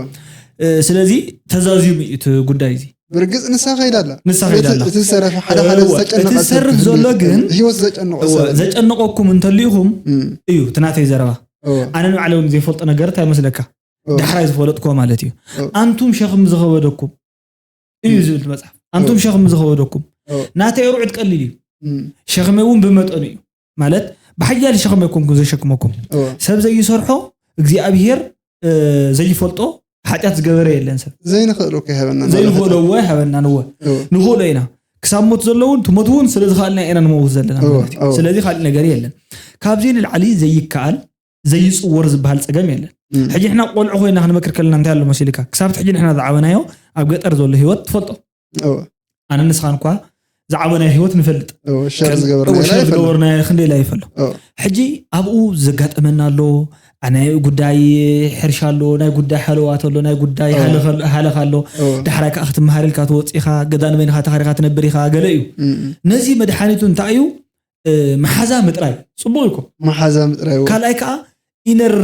ስለዚ ተዛዚሙ እዩ እቲ ጉዳይ እዚ። ብርግፅ ንሳ ከይዳ ኣላ። ንሳ ከይዳ ኣላ። እቲ ዝሰረፈ ሓደ ሓደ እወ፣ እቲ ዘጨነቐ ሰብ ዝሰርፍ ዘሎ ግን ህይወት ዘጨነቑ እወ፣ ሰባት። ዘጨነቐኩም እንተሊኹም እም። እዩ እቲ ናተይ ዘረባ። እወ፣ ኣነ ንባዕለ እውን ዘይፈልጦ ነገር እንታይ መስለካ? እወ፣ ዳሕራይ ዝፈለጥኩዎ ማለት እዩ። እወ። ኣንቱም ሸኽም ዝኸበደኩም እዩ እም። ዝብል እቲ መፅሓፍ። ኣንቱም እወ፣ ሸኽም ዝኸበደኩም እወ፣ ናተይ ርዑድ ቀሊል እዩ። እም። ሸኽመይ እውን ብመጠኑ እዩ። ማለት ብሓያል ሸኽሚ ኣይኮንኩን ዘሸክመኩም። እወ። ሰብ ዘይሰርሖ እግዚኣብሄር እ፣ ዘይፈልጦ ሓጢኣት ዝገበረ የለን ሰብ። ዘይንኽእሎ ከይሃበና ዘይንኽእሎ እወ ኣይሃበናን እወ። እወ። ንኽእሎ ኢና። ክሳብ ሞት ዘለውን ትሞት እውን ስለ ዝኸኣልና ኢና ንመውት ዘለና እወ፣ ማለት እዩ። እወ። ስለዚ ካልእ ነገር የለን። ካብዚ ንላዕሊ ዘይከኣል ዘይፅወር ዝበሃል ፀገም የለን። እም። ሕጂ ንሕና ቆልዑ ኮይና ክንመክር ከለና እንታይ ኣሎ መሲልካ? ክሳብ እቲ ሕጂ ንሕና ዝዓበናዮ ኣብ ገጠር ዘሎ ህይወት ትፈልጦ። እወ። ኣነ ንስኻን እኳ ዝዓበናዮ ህይወት ንፈልጥ። እወ፣ ሸር ከም- ዝገበርናዮ እወ፣ ሸር ላይ ይፈልጥ። ዝገበርናዮ ክንደይ ላይ ይፈልጥ። እወ። ሕጂ ኣብኡ ዘጋጠመና ኣሎ፣ ናይ ጉዳይ ሕርሻ ኣሎ፣ ናይ ጉዳይ ሓለዋት ኣሎ፣ ናይ ጉዳይ እወ። ሃለኸ- ሃለኻ ኣሎ። እወ። ዳሕራይ ከዓ ክትመሃር ኢልካ ትወፅእ ኢኻ፣ ገዛ ንበይንኻ ተኻሪኻ ትነብር ኢኻ፣ ገለ እዩ። እም፣ እም። ነዚ መድሓኒቱ እንታይ እዩ? እ፣ መሓዛ ምጥራይ። ፅቡቕ ኢልኩም። መሓዛ ምጥራይ እወ። ካልኣይ ከዓ ኢነር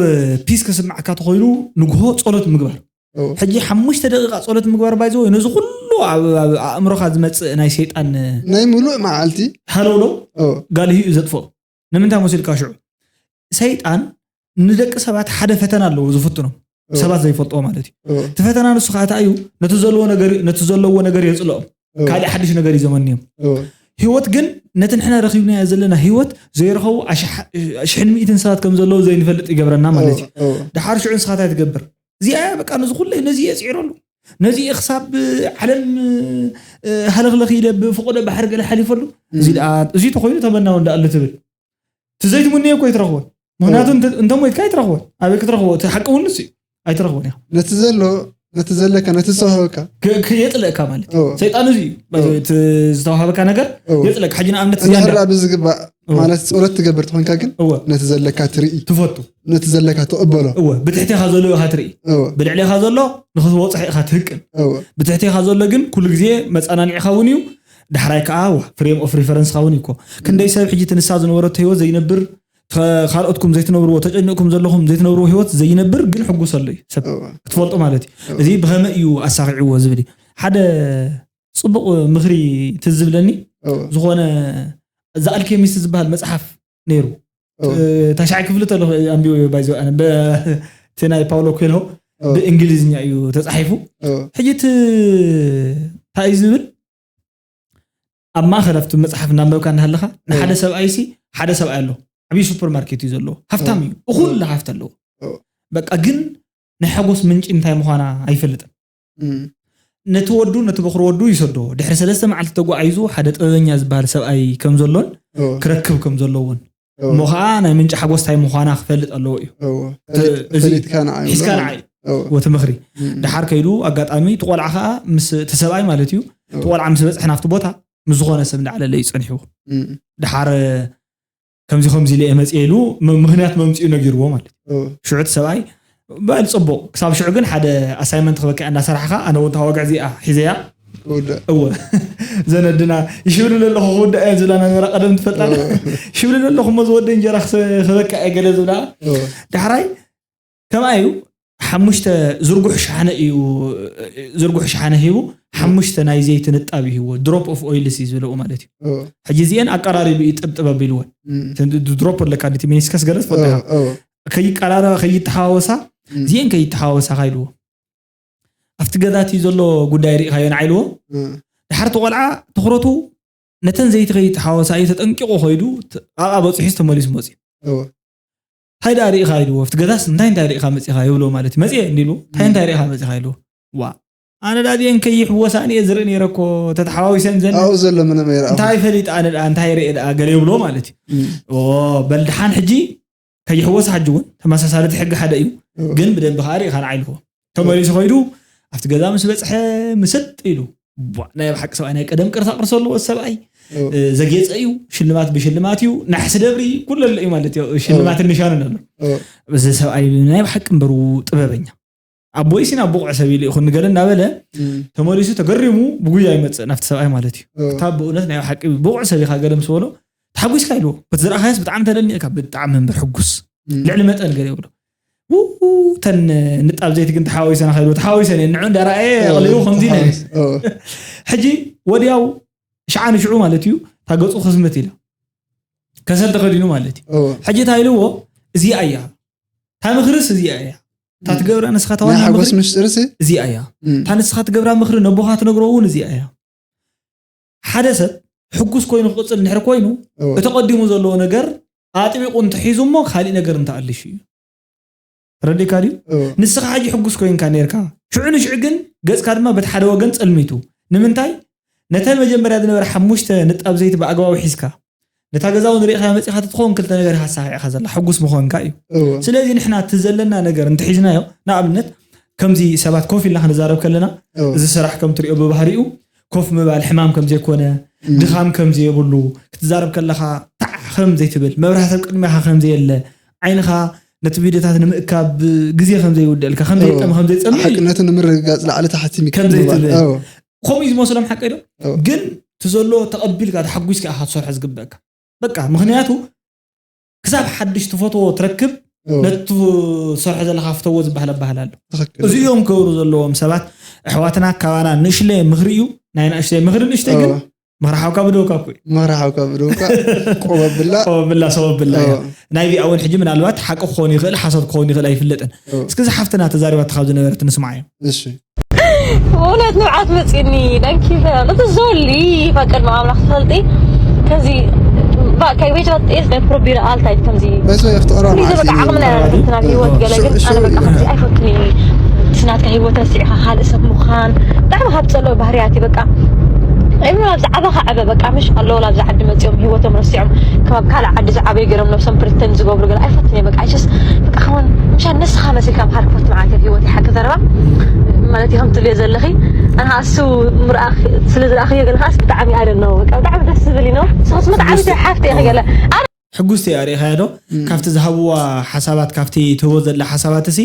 ፒስ ክስማዕካ ተኾይኑ ንግሆ ፀሎት ምግባር። እወ። ሕጂ ሓሙሽተ ደቂቃ ጸሎት ምግባር ባይዘ ወይ ነዚ ኩሉ ኣብ ኣብ ኣእምሮኻ ዝመጽእ ናይ ሰይጣን ናይ ሙሉእ መዓልቲ ሃለውሎ እወ። ጋልሂ እዩ ዘጥፍኦ። ንምንታይ መሲልካ ሽዑ? ሰይጣን ንደቂ ሰባት ሓደ ፈተና ኣለዎ ዝፍትኖም እወ። ሰባት ዘይፈልጥዎ ማለት እዩ። እወ። እቲ ፈተና ንሱ ከዓ እንታይ እዩ? ነቲ ዘለዎ ነገር ነቲ ዘለዎ ነገር የጽልኦም። እወ። ካልእ ሓድሽ ነገር እዩ ዘመንዮም። እወ። ህይወት ግን ነቲ ንሕና ረኺብናዮ ዘለና ህይወት ዘይረኸቡ ኣሽሓ- ሽሕን ሚእትን ሰባት ከም ዘለዉ ዘይንፈልጥ ይገብረና ማለት እዩ። እወ። እወ። ድሓር ሽዑ ንስኻ እንታይ ትገብር? እዚኣ እያ በቃ ነዚ ኩለይ ነዚ እየ ፅዒረሉ ነዚ እየ ክሳብ ዓለም ሃለኽለኽ ኢለ ብፍቆዶ ባሕሪ ገለ ሓሊፈሉ እዚ ደኣ እዚ ተኮይኑ ተመናው እንዳ ኣሎ ትብል እቲ ዘይትምነዮ እኮ ኣይትረኽቦን ምክንያቱ እንተ- እንተ ሞይትካ ኣይትረኽቦን ኣበይ ክትረኽቦ እቲ ሓቂ እውን ንሱ እዩ ኣይትረኽቦን ኢኻ ነቲ ዘሎ ነቲ ዘለካ ነቲ ዝተዋህበካ የጥለእካ ማለት እዩ። እወ። ሰይጣን እዚ እዩ። እቲ ዝተዋሃበካ ነገር እወ። የጥለእካ። ሕጂ ንኣብነት እንድሕር እዚኣ ደኣ ብዝግባእ እወ። ማለት ጸሎት ትገብር ትኾንካ ግን እወ። ነቲ ዘለካ ትርኢ ትፈቱ ነቲ ዘለካ ትቕበሎ እወ ብትሕቴኻ ዘሎ ኢኻ ትርኢ እወ ብልዕሌኻ ዘሎ ንክትወፅሕ ኢኻ ትህቅን እወ ብትሕቴኻ ዘሎ ግን ኩሉ ግዜ መፀናኒዕኻ እውን እዩ ዳሕራይ ከዓ ዋ frame of reference ኻ እውን እዩ እኮ ክንደይ ሰብ ሕጂ ትንሳ ዝነበረቶ ህይወት ዘይነብር ተ- ካልኦትኩም ዘይትነብርዎ ተጨኒቕኩም ዘለኹም ዘይትነብርዎ ህይወት ዘይነብር ግን ሕጉስ ኣሎ እዩ ሰብ እወ ክትፈልጡ ማለት እዩ እዚ ብኸመይ እዩ ኣሳኺዕዎ ዝብል እዩ ሓደ ፅቡቕ ምኽሪ ትዝ ዝብለኒ እወ ዝኾነ ዛ ኣልኬሚስት ዝበሃል መፅሓፍ ነይሩ እወ ታሽዓይ ክፍሊ ተለኹ ኣንቢቦ ባይዘ ኣነ በ- እቲ ናይ ፓውሎ ኮልሆ እወ ብእንግሊዝኛ እዩ ተፃሒፉ እወ ሕጂ እቲ እንታይ እዩ ዝብል ኣብ ማእኸል ኣብቲ መፅሓፍ እናንበብካ እናሃለኻ ንሓደ እወ ሰብኣይ ሲ ሓደ ሰብኣይ ኣሎ ዓብዪ ሱፐርማርኬት እዩ ዘለዎ ሃፍታም እዩ እኹል ሃፍቲ ኣለዎ እወ በቃ ግን ናይ ሓጎስ ምንጪ እንታይ ምዃና ኣይፈልጥን እም፣ ነቲ ወዱ ነቲ በኽሪ ወዱ ይሰዶ ድሕሪ ሰለስተ መዓልቲ ተጓዒዙ ሓደ ጥበበኛ ዝበሃል ሰብኣይ ከም ዘሎን እወ ክረክብ ከም ዘለዎን እወ እሞ ከዓ ናይ ምንጪ ሓጎስ እንታይ ምዃና ክፈልጥ ኣለዎ እዩ እወ ተ- እዚ ፈሊጥካ ንዓይ ሒዝካ ብሎ ንዓይ እወ ወቲ ምኽሪ እም፣ ድሓር ከይዱ ኣጋጣሚ እቲ ቆልዓ ከዓ ምስ እቲ ሰብኣይ ማለት እዩ እቲ ቆልዓ ምስ በፅሐ ናብቲ ቦታ ምስ ዝኾነ ሰብ እንዳዕለለ እዩ ፀኒሕዎ እም፣ ድሓር ከምዚ ከምዚ ኢለ እየ መፅየ ኢሉ ም- ምኽንያት መምፅኡ ነጊርዎ ማለት እዩ እወ ሽዑ እቲ ሰብኣይ በል ፅቡቕ ክሳብ ሽዑ ግን ሓደ ኣሳይመንት ክበካ እንዳሰራሕኻ ኣነ እውን ታዋግዕ እዚኣ ሒዘያ ክውዳእ እወ ዘነድና ይሽብልል ኣለኹ ክውዳእ እየ ዝብላ ናነበራ ቀደም ትፈልጣ እወ ሽብልል ኣለኹ እሞ ዝወደ እንጀራ ክስ- ክበካ እየ ገለ ዝብላ እወ ዳሕራይ ከምኣ እዩ ሓሙሽተ ዝርጉሕ ሸሓነ እዩ ዝርጉሕ ሸሓነ ሂቡ ሓሙሽተ ናይ ዘይቲ ንጣብ ይህዎ ድሮፕ ኦፍ ኦይልስ እዩ ዝብለኡ ማለት እዩ እወ ሕጂ እዚአን ኣቀራሪቡ እዩ ጥብጥብ ኣቢልወን እም፣ ድሮፕ ኣለካ ንቲ ሚኒስከስ ገለ ትፈልጠ እወ እወ ከይቀራረባ ከይተሓዋወሳ እም፣ እዚአን ከይተሓዋወሳ ካይልዎ ኣብቲ ገዛቲ ዘሎ ጉዳይ ርኢኻዮ ንዓይልዎ እም፣ ድሓርቲ ቆልዓ ትኹረቱ ነተን ዘይቲ ከይተሓዋወሳ እዩ ተጠንቂቑ ከይዱ ኣብኣ በፂሑ ተመሊሱ መፅዩ እወ እንታይ ደኣ ርኢኻ ኢልዎ ኣብቲ ገዛስ እንታይ እንታይ ርኢኻ መፂኻ ይብሎ ማለት እዩ መፅየ እንዲሉ እንታይ እንታይ ርኢኻ መፂኻ ኢልዎ ዋ ኣነ ዳ እዚአን ከይሕወሳን እየ ዝርኢ ነይረ እኮ ተተሓዋዊሰን ዘን ኣብኡ ዘሎ ምንም ኣይረኣኹ እንታይ ፈሊጥ ኣነ ደኣ እንታይ ርእ ደኣ ገለ ይብሎ ማለት እዩ እም፣ ኦ በል ድሓን ሕጂ ከይሕወሳ ሕጂ እውን ተመሳሳሊ እቲ ሕጊ ሓደ እዩ እወ ግን ብደንቢ ከዓ ርኢኻ ንዓይልዎ ተመሊሱ ከይዱ ኣብቲ ገዛ ምስ በፅሐ ምስጥ ኢሉ ቧ፣ ናይ ኣብ ሓቂ ሰብኣይ ናይ ቀደም ቅርሳ ቅርሲ ኣለዎ ሰብኣይ እወ እ፣ ዘጌፀ እዩ ሽልማት ብሽልማት እዩ ናሕሲ ደብሪ ኩለለ እዩ ማለት እዩ ሽልማትን ንሻንን ኣሎ እወ እዚ ሰብኣይ ናይ ብሓቂ እምበሩ ጥበበኛ ኣቦይ ሲና ብቑዕ ሰብ ኢሉ ይኹን ንገለ እናበለ እም፣ ተመሊሱ ተገሪሙ ብጉያ ይመፅእ ናብቲ ሰብኣይ ማለት እዩ እወ ክታብ ብእውነት ናይ ብሓቂ ብቑዕ ሰብ ኢኻ ገለ ምስ በሎ ተሓጒስካ ኢልዎ ክትዝረኣኻዮስ ብጣዕሚ ተደኒቕካ ብጣዕሚ እምበር ሕጉስ እም፣ ልዕሊ መጠን ገለ ይብሎ ውኡ ተን ንጣብ ዘይቲ ግን ተሓዋዊሰና ከይልዎ ተሓዋዊሰን እየን ንዑ እንዳረኣየ እወ የቕልዩ ከምዚ ናይ ተሓዋዊስ- እወ ሕጂ ወዲያው ሽዓ ንሽዑ ማለት እዩ እታ ገፁ ክስምት ኢላ ከሰል ተኸዲኑ ማለት እዩ እወ ሕጂ እንታይ ኢልዎ እዚኣ እያ እታ ምኽርስ እዚኣ እያ እታ ትገብራ ንስኻ ናይ ተዋና ሓጎስ ምኽሪ ምስጢርሲ እዚኣ እያ እም፣ እታ ንስኻ ትገብራ ምኽሪ ነቦኻ ትነግሮ እውን እዚኣ እያ ሓደ ሰብ ሕጉስ ኮይኑ ክቕፅል እንድሕር ኮይኑ እወ እቲ ቀዲሙ ዘለዎ ነገር ኣጥቢቑ እንተሒዙ እሞ ካሊእ ነገር እንተኣልሹ እዩ ረዲካ ድዩ እወ ንስኻ ሕጂ ሕጉስ ኮይንካ ነርካ ሽዑ ንሽዑ ግን ገፅካ ድማ በቲ ሓደ ወገን ፀልሚቱ ንምንታይ ነተን መጀመርያ ዝነበረ ሓሙሽተ ንጣብ ዘይቲ ብኣግባቡ ሒዝካ ነታ ገዛ እውን ርኢኻ መፂኻ ተትኸውን ክልተ ነገር ሃሳኺዕካ ዘላ ሕጉስ ምኾንካ እዩ እወ ስለዚ ንሕና እቲ ዘለና ነገር እንተሒዝናዮ ንኣብነት ከምዚ ሰባት ኮፍ ኢልና ክንዛረብ ከለና እወ እዚ ስራሕ ከም ትሪኦ ብባህሪኡ ኮፍ ምባል ሕማም ከም ዘይኮነ እም፣ ድኻም ከም ዘየብሉ ክትዛረብ ከለኻ ታዕ ከም ዘይትብል መብራህቲ ኣብ ቅድሚኻ ከም ዘየለ ዓይንኻ ነቲ ቪድዮታት ንምእካብ ግዜ ከም ዘይውደልካ ከም ዘይጠም ከም ዘይፀምእ እዩ ሓቅነቱ ንምርግጋፅ ላዕሊ ታሕቲ ከም ዘይትብል እወ ከምኡ እዩ ዝመስሎም ሓቀ ዶ እወ ግን እቲ ዘሎ ተቐቢልካ ተሓጒስካ ኢኻ ትሰርሖ ዝግበእካ በቃ ምክንያቱ ክሳብ ሓድሽ ትፈትዎ ትረክብ እወ ነቲ ትሰርሖ ዘለካ ፍተዎ ዝበሃል ኣባህል ኣሎ ትኽክል እዚኦም ክገብሩ ዘለዎም ሰባት ኣሕዋትና ካባና ንእሽለ ምኽሪ እዩ ናይ ንእሽተይ ምኽሪ ንእሽተይ ግን እወ ምኽሪ ሓውካ ብደውካ እኮ እዩ ምኽሪ ሓውካ ብደውካ ቆበብላ ቆበብላ ሰበብላ እያ እወ ናይ ቪኣ እውን ሕጂ ምናልባት ሓቂ ክኸውን ይኽእል ሓሶት ክኸውን ይኽእል ኣይፍለጥን እወ እስኪ እዚ ሓፍትና ተዛሪባቲ ካብ ዝነበረት ንስማዕ እዮም እሺ እውነት ንብዓት መፂኒ ዳንኪ እቲ ዘውሊ ይፋቀድ ኣምላኽ ትፈልጢ ከዚ ባካይ ቤት ራጥኤስ ናይ ፕሮቢራ ኣልታይ ከምዚ በዚ ፍትቕራ ኩሉ ዘበቃ ዓቕምና ያለትና ህይወት ገለ ግን ኣነ በቃ ከምዚ ኣይፈቱን እዩ ስናትካ ህይወት ረሲዕካ ካልእ ሰብ ምዃን ብጣዕሚ ካብ ፀልኦ ባህርያት እዩ በቃ እሞ ኣብዚ ዓበኻ ዓበ በቃ ምሽ ኣለዉ ኣብዚ ዓዲ መጺኦም ህይወቶም ረሲዖም ካብ ካልእ ዓዲ ዝዓበዩ ገይሮም ነብሶም ፕሪተንድ ዝገብሩ ገለ ኣይፈትን እየ በቃ ኣይሽስ በቃ ከውን ምሻ ንስኻ መሲልካ ምሓር ክፈት መዓት ህይወት ይሓቂ ዘረባ ማለት ይኸም ትልዮ ዘለኺ ኣነ እሱ ምርኣኽ ስለ ዝረኣኽዮ ገለ ከዓስ ብጣዕሚ ኣደ ነው በቃ ብጣዕሚ ደስ ዝብል እዩ ነው ስኽስ መጣዕሚ ሓፍተ ኢኺ ገለ ሕጉስቲ ኣርእኻዮ ዶ ካብቲ ዝሃብዋ ሓሳባት ካብቲ ትህቦ ዘላ ሓሳባት ሲ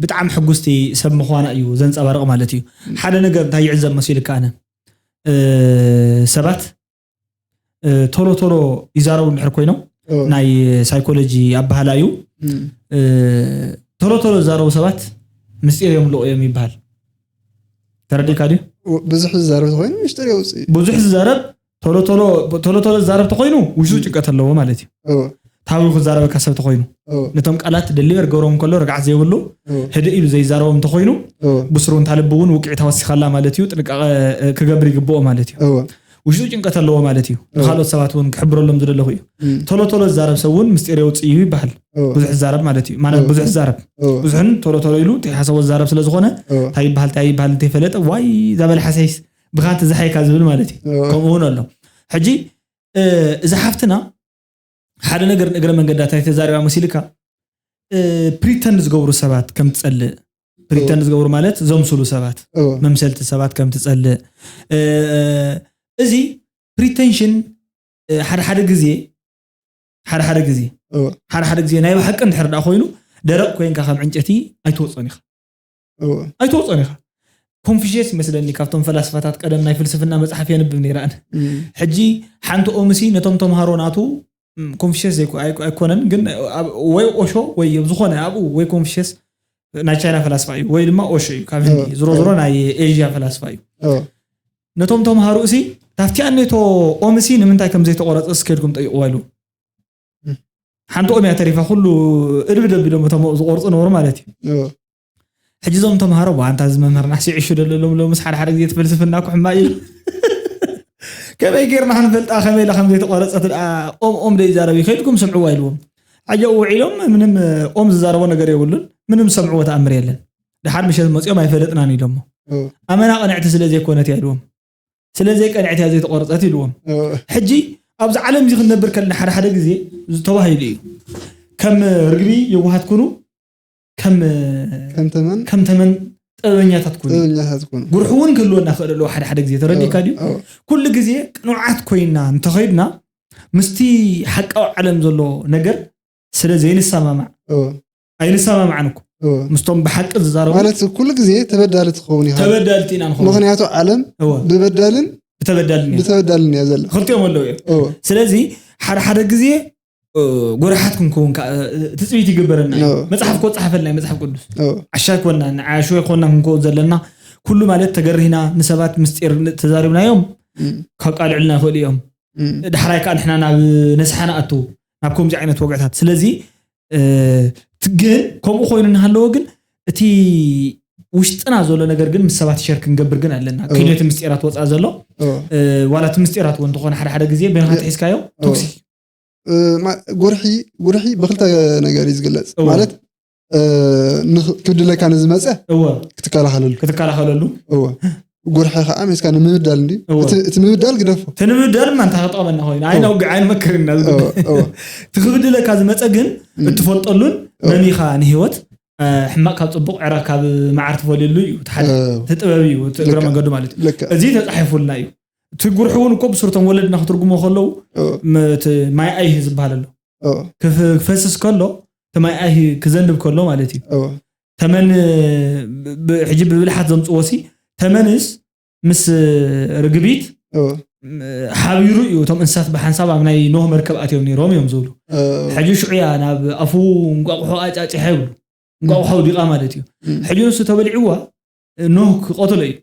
ብጣዕሚ ሕጉስቲ ሰብ ምዃና እዩ ዘንፀባርቕ ማለት እዩ ሓደ ነገር እንታይ ይዕዘብ መሲልካ ኣነ ሰባት ቶሎ ቶሎ ይዛረቡ እንድሕር ኮይኖም ናይ ሳይኮሎጂ ኣባህላ እዩ ቶሎ ቶሎ ዝዛረቡ ሰባት ምስጢር እዮም ልቑ እዮም ይበሃል ተረዲካ ድዩ ብዙሕ ዝዛረብ ተኮይኑ ምስጢር የውፅእ ብዙሕ ዝዛረብ ቶሎ ቶሎ ዝዛረብ ተኮይኑ ውሽጡ ጭንቀት ኣለዎ ማለት እዩ ታዊ ክዛረበካ ሰብ ተኮይኑ ነቶም ቃላት ደሊቨር ገብሮም ከሎ ርግዓት ዘይብሉ ህድእ ኢሉ ዘይዛረቦም እንተኮይኑ ብስሩ እንታ ልቢ እውን ውቅዒ ተወሲኻላ ማለት እዩ ጥንቃቐ ክገብር ይግብኦ ማለት እዩ ውሽጡ ጭንቀት ኣለዎ ማለት እዩ ንካልኦት ሰባት እውን ክሕብረሎም ዝደለኹ እዩ ቶሎ ቶሎ ዝዛረብ ሰብ እውን ምስጢር የውፅእ እዩ ይበሃል ብዙሕ ዝዛረብ ማለት እዩ ማለት ብዙሕ ዝዛረብ ብዙሕን ቶሎ ቶሎ ኢሉ ተይሓሰቦ ዝዛረብ ስለዝኮነ እንታይ ይበሃል እንታይ ይበሃል እንተይፈለጠ ዋይ ዛበለ ሓሰይስ ብካ ትዝሓይካ ዝብል ማለት እዩ ከምኡ እውን ኣሎ ሕጂ እዛ ሓፍትና ሓደ ነገር ንእግረ መንገዳ እንታይ ተዛሪባ መሲልካ ፕሪተንድ ዝገብሩ ሰባት ከም ትፀልእ ፕሪተንድ ዝገብሩ ማለት ዘምስሉ ሰባት መምሰልቲ ሰባት ከም ትፀልእ እዚ ፕሪተንሽን ሓደ ሓደ ግዜ ሓደ ሓደ ግዜ ሓደ ሓደ ግዜ ናይ ብሓቂ እንድሕር ዳ ኮይኑ ደረቕ ኮይንካ ከም ዕንጨቲ ኣይትወፅኦን ኢኻ ኣይትወፅኦን ኢኻ ኮንፊሽየስ ይመስለኒ ካብቶም ፈላስፋታት ቀደም ናይ ፍልስፍና መፅሓፍ የንብብ ነይረ ኣነ ሕጂ ሓንቲ ኦምሲ ነቶም ተምሃሮ ናቱ ኮንፊሽየስ ኣይኮነን ግን ወይ ኦሾ ወይ ዝኾነ ኣብኡ ወይ ኮንፊሽየስ ናይ ቻይና ፈላስፋ እዩ ወይ ድማ ኦሾ እዩ ካብ ህንዲ ዝሮ ዝሮ ናይ ኤዥያ ፈላስፋ እዩ ነቶም ተምሃሮ እሲ ታፍቲኣን ነቶ ኦምሲ ንምንታይ ከም ዘይተቆረፀ እስከድኩም ጠይቁዋ ኢሉ ሓንቲ ኦም እያ ተሪፋ ኩሉ እድብደብ ኢሎም እቶም ዝቆርፁ ነበሩ ማለት እዩ ሕጂ እዞም ተምሃሮ ዋንታ እዚ መምህርና ሲዒሹ ደለሎም ሎምስ ሓደ ሓደ ግዜ ትፈልስፍና ኩሕማ እዩ ከመይ ጌርና ክንፈልጣ ከመይ ኢላ ከም ዘይተቆረፀት ኦም ኦም ደይዛረብ ከይድኩም ስምዕዋ ኢልዎም ሕጂ ውዒሎም ምንም ኦም ዝዛረቦ ነገር የብሉን ምንም ዝሰምዕዎ ተኣምር የለን ድሓር ምሸት መፂኦም ኣይፈለጥናን ኢሎሞ ኣመና ቅንዕቲ ስለ ዘይኮነት እያ ኢልዎም ስለ ዘይቀንዐት እያ ዘይተቆረፀት ኢልዎም ሕጂ ኣብዚ ዓለም እዚ ክንነብር ከለና ሓደ ሓደ ግዜ ተባሂሉ እዩ ከም ርግቢ የዋሃት ኩኑ ከም ከም ተመን ጥበበኛታት ኩኑ ጉርሒ እውን ክህልወና ክእል ኣለዎ ሓደ ሓደ ግዜ ተረዲካ ድዩ ኩሉ ግዜ ቅኑዓት ኮይና እንተኸይድና ምስቲ ሓቃዊ ዓለም ዘሎ ነገር ስለ ዘይንሰማማዕ ኣይንሰማማዕን እኮ ምስቶም ብሓቂ ዝዛረቡ ማለት ኩሉ ግዜ ተበዳሊ ትኸውን ኢኻ ተበዳልቲ ኢና ንኸውን ምክንያቱ ዓለም ብበዳልን ብተበዳልን ብተበዳልን እያ ዘላ ክልቲኦም ኣለዉ እዮም ስለዚ ሓደ ሓደ ግዜ ጎረሓት ክንከውን ትፅቢት ይግበረና እዩ መፅሓፍ ኮ ፀሓፈልና እዩ መፅሓፍ ቅዱስ ዓሻ ኮና ዓሾ ኮና ክንከውን ዘለና ኩሉ ማለት ተገሪህና ንሰባት ምስጢር ተዛሪብናዮም ካብ ቃልዕልና ይኽእሉ እዮም ዳሕራይ ከዓ ንሕና ናብ ነስሓ ንኣቱ ናብ ከምዚ ዓይነት ወግዕታት ስለዚ ግን ከምኡ ኮይኑ እናሃለዎ ግን እቲ ውሽጥና ዘሎ ነገር ግን ምስ ሰባት ሸር ክንገብር ግን ኣለና ክልዮት ምስጢራት ወፃ ዘሎ ዋላ እቲ ምስጢራት እውን እንተኾነ ሓደ ሓደ ግዜ በይንካ ትሒዝካዮ ቶክሲክ ጉርሒ ጉርሒ ብክልተ ነገር እዩ ዝግለፅ ማለት ክብድለካ ንዝመፀ ክትከላኸለሉ ክትከላኸለሉ ጉርሐ ከዓ ሜስካ ንምብዳል እንዲ እቲ ምብዳል ግደፎ እቲ ንምብዳል ማ እንታይ ከጠቕመና ኮይኑ ኣይ ነውግዕ ኣይንመክር ኢና ዝግባእ እቲ ክብድለካ ዝመፀ ግን እትፈልጠሉን መሚኻ ንህይወት ሕማቅ ካብ ፅቡቅ ዕረ ካብ መዓር ትፈልየሉ እዩ እቲ ሓደ እቲ ጥበብ እዩ እቲ እግረ መንገዱ ማለት እዩ እዚ ተፃሒፉልና እዩ እቲ ጉርሒ እውን እኮ ብስርቶም ወለድና ክትርጉሞ ከለዉ ማይ ኣይህ ዝበሃል ኣሎ ክፈስስ ከሎ እቲ ማይ ኣይህ ክዘንብ ከሎ ማለት እዩ ተመን ሕጂ ብብልሓት ዘምፅዎ ሲ ተመንስ ምስ ርግቢት ሓቢሩ እዩ እቶም እንስሳት ብሓንሳብ ኣብ ናይ ኖህ መርከብ ኣትዮም ነይሮም እዮም ዝብሉ ሕጂ ሽዑያ ናብ ኣፉ እንቋቑሖ ኣጫጭሓ ይብሉ እንቋቑሖ ውዲቓ ማለት እዩ ሕጂ ንሱ ተበሊዕዋ ኖህ ክቐትሎ እዩ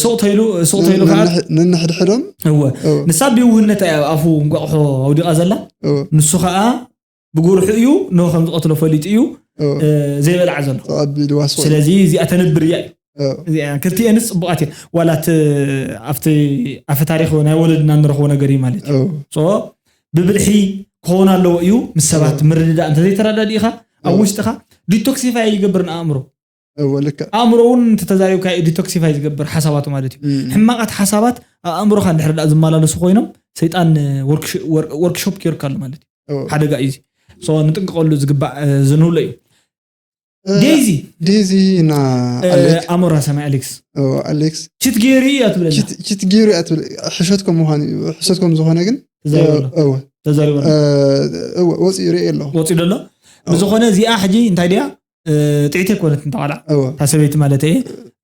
ሱቕ ተይሉ ሱቕ ተይሉ ከዓ ነንሕድሕዶም እወ ንሳ ብውህነት ኣፉ እንቋቑሖ ኣውዲቓ ዘላ ንሱ ከዓ ብጉርሑ እዩ ኖ ከም ዝቐትሎ ፈሊጡ እዩ ዘይበልዓ ዘሎ ስለዚ እዚኣ ተነብር እያ እዩ ክልቲኤንስ ፅቡቃት እየ ዋላ ኣብቲ ኣፈ ታሪክ ናይ ወለድና እንረክቦ ነገር እዩ ማለት እዩ ብብልሒ ክኸውን ኣለዎ እዩ ምስ ሰባት ምርድዳእ እንተዘይተረዳዲእካ ኣብ ውሽጥካ ዲቶክሲፋይ ይገብር ንኣእምሮ እወ ልክዕ ኣእምሮ እውን እንተተዛሪብካ ዲቶክሲፋይ ዝገብር ሓሳባቱ ማለት እዩ። ሕማቃት ሓሳባት ኣብ ኣእምሮካ እንድሕር ዳኣ ዝመላለሱ ኮይኖም ሰይጣን ወርክሾፕ ገይሩካ ኣሎ ማለት እዩ። ሓደ ጋእ እዩ። ንጥንቅቀሉ ዝግባእ ዝንብሎ እዩ። ዴዚ ዴዚ እና ኣሞራ ሰማይ ኣሌክስ ኣሌክስ ችት ገይሩ እያ ትብለና። ችት ገይሩ እያ ትብል። ሕሸት ከም ምኳኑ እዩ። ሕሸት ከም ዝኾነ ግን ተዛሪቡ ኣሎ። እወ ተዛሪቡ ኣሎ። እወ ወፂኡ ርኢ ኣለኹ። ወፂኡ ደሎ ብዝኾነ እዚኣ ሕጂ እንታይ ድያ ጥዒት ኣይኮነት እንተቆልዓ እወ እታ ሰበይቲ ማለት እየ።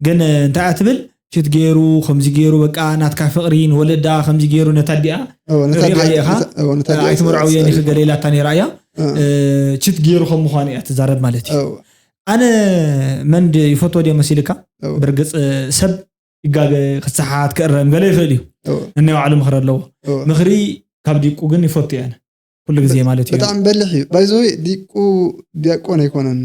ግን እንታይ እያ ትብል? ችት ገይሩ ከምዚ ገይሩ በቃ ናትካ ፍቅሪ ንወለዳ ከምዚ ገይሩ ነታ ዲኣ እወ ነታ ሪኢኻ ዲኣ- ኢኻ? እወ ነታ ዲኣ- ኣይትምርዐው እየ ኢኺ ገለ ኢላታ ነይራ እያ። እወ ችት ገይሩ ከም ምዃኑ እያ ትዛረብ ማለት እዩ። እወ ኣነ መንድ ይፈትዎ ድየ መሲልካ? እወ ብርግፅ ሰብ ይጋገ ክሰሓት ክእረም ገለ ይኽእል እዩ። እወ ነናይ ባዕሉ ምኽሪ ኣለዎ። እወ ምኽሪ ካብ ዲቁ ግን ይፈቱ እየ ኣነ ኩሉ ግዜ ማለት እዩ። ብጣዕሚ በሊሕ እዩ። ባይዘወይ ዲቁ ዲያቆን ኣይኮነን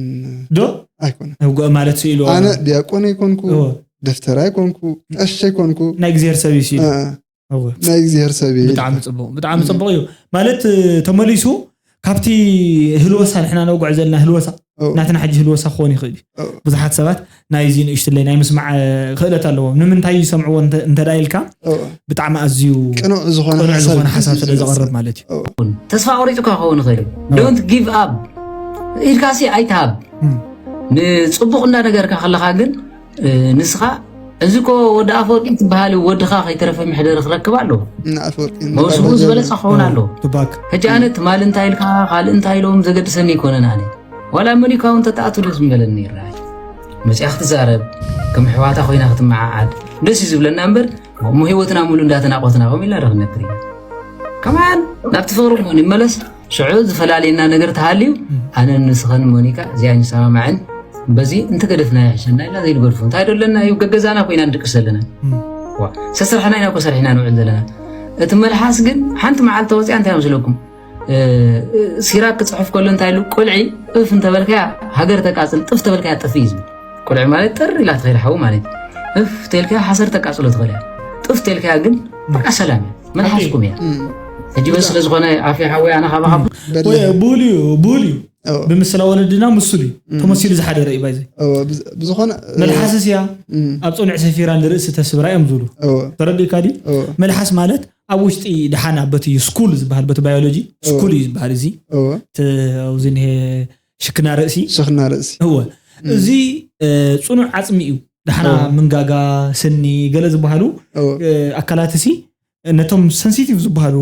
ዶ ኣይኮነን። ህጉእ ማለት ስኢሉ ኣነ ዲያቆን ኣይኮንኩ፣ እወ ደፍተር ኣይኮንኩ፣ ቀሺ ኣይኮንኩ። ናይ እግዚኣብሔር ሰብ እዩ ስኢሉ እ፣ እወ ናይ እግዚኣብሔር ሰብ እዩ። ብጣዕሚ ፅቡቅ ብጣዕሚ ፅቡቅ እዩ ማለት ተመሊሱ ካብቲ ህልወሳ ንሕና ነውግዖ ዘለና ህልወሳ እወ ናትና ሕጂ ህልወሳ ክኾን ይኽእል እዩ። እወ ብዙሓት ሰባት ናይዚ ንእሽትለይ ናይ ምስማዕ ክእለት ኣለዎም። ንምንታይ ይሰምዕዎ እንተ- እንተ ደኣ ኢልካ እወ ብጣዕሚ ኣዝዩ ቅኑዕ ዝኾነ ቅኑዕ ሓሳብ ዝኾነ ሓሳብ እዩ ስለ ዝመጽእ። ዘቕርብ ማለት እዩ። እወ ተስፋ ቆሪፅካ ክኸውን ይኽእል እዩ። ዶንት ጊቭ ኣፕ ኢድካሲ ኣይትሃብ። እም። ንፅቡቕ እንዳነገርካ ከለኻ ግን እ፣ ንስኻ እዚ ኮ ወዲ ኣፈወርቂ ትበሃል ወድኻ ከይተረፈ መሕደሪ ክረክብ ኣለዎ። ንኣፈወርቂ መውስቡ ዝበለፀ ክኸውን ኣለዎ። ቱባክ ሕጂ ኣነ ትማል እንታይ ኢልካ ካልእ እንታይ ኢሎም ዘገድሰኒ ኣይኮነን። ኣነ ዋላ መሊካ እውን ተተኣቱ ደስ ምበለኒ ይረኣይ። መፅያ ክትዛረብ ከም ኣሕዋታ ኮይና ክትመዓዓድ ደስ እዩ ዝብለና እምበር እሞ ህይወትና ሙሉ እንዳተናቆትና ከም ኢልና ዶ ክነብር ኢና? ከማን ናብቲ ፍቅሪ እሞ ንመለስ። ሽዑ ዝፈላልየና ነገር ተሃልዩ ኣነን ንስኸን ሞኒካ እዚኣ ኣይንሰማማዕን፣ በዚ እንተገደፍና ይሕሸና ኢልና ዘይንገድፎ እንታይ ዶ ኣለና እዩ? ገገዛና ኮይና ንድቅስ ዘለና። ዋ፣ ሰስርሕና ኢና እኮ ሰሪሕና ንውዕል ዘለና። እቲ መልሓስ ግን ሓንቲ መዓልቲ ወፂኣ እንታይ መስለኩም? እ፣ ሲራክ ክፅሕፍ ከሎ እንታይ ኢሉ? ቁልዒ እፍ እንተበልካያ ሃገር ተቃፅል፣ ጥፍ ተበልካያ ጥፍ እዩ ዝብል። ቁልዒ ማለት ጥር ኢላ ትኸይድ ሓዊ ማለት እዩ። እፍ ተልካያ ሓሰር ተቃፅሎ ትኽእል እያ። ጥፍ ተልካያ ግን በቃ ሰላም እያ። መልሓስኩም እያ። ሕጂ በዚ ስለ ዝኾነ ኣፌ ሓወይ ኣነ ካባኻ ወይ ብሁል እዩ ብሁል እዩ እወ። ብምስላ ወለድና ምስሉ እዩ ተመሲሉ ዝሓደረ እዩ ባይዘ እወ፣ ብዝ- ብዝኾነ እ፣ መልሓስስ እያ እም፣ ኣብ ፅኑዕ ሰፊራ ንርእሲ ተስብራ እዮም ዝብሉ እወ፣ ተረዲእካ ድዩ እወ፣ መልሓስ ማለት ኣብ ውሽጢ ደሓና በቲ ስኩል ዝበሃል በቲ ባዮሎጂ ስኩል እዩ ዝበሃል እዚ እወ፣ እቲ ኣብዚ እኒሄ ሽክና ርእሲ ሽክና ርእሲ እወ እዚ እ፣ ፅኑዕ ዓፅሚ እዩ ደሓና እወ። ምንጋጋ ስኒ ገለ ዝበሃሉ እወ፣ እ፣ ኣካላት ሲ ነቶም ሰንሲቲቭ ዝበሃሉ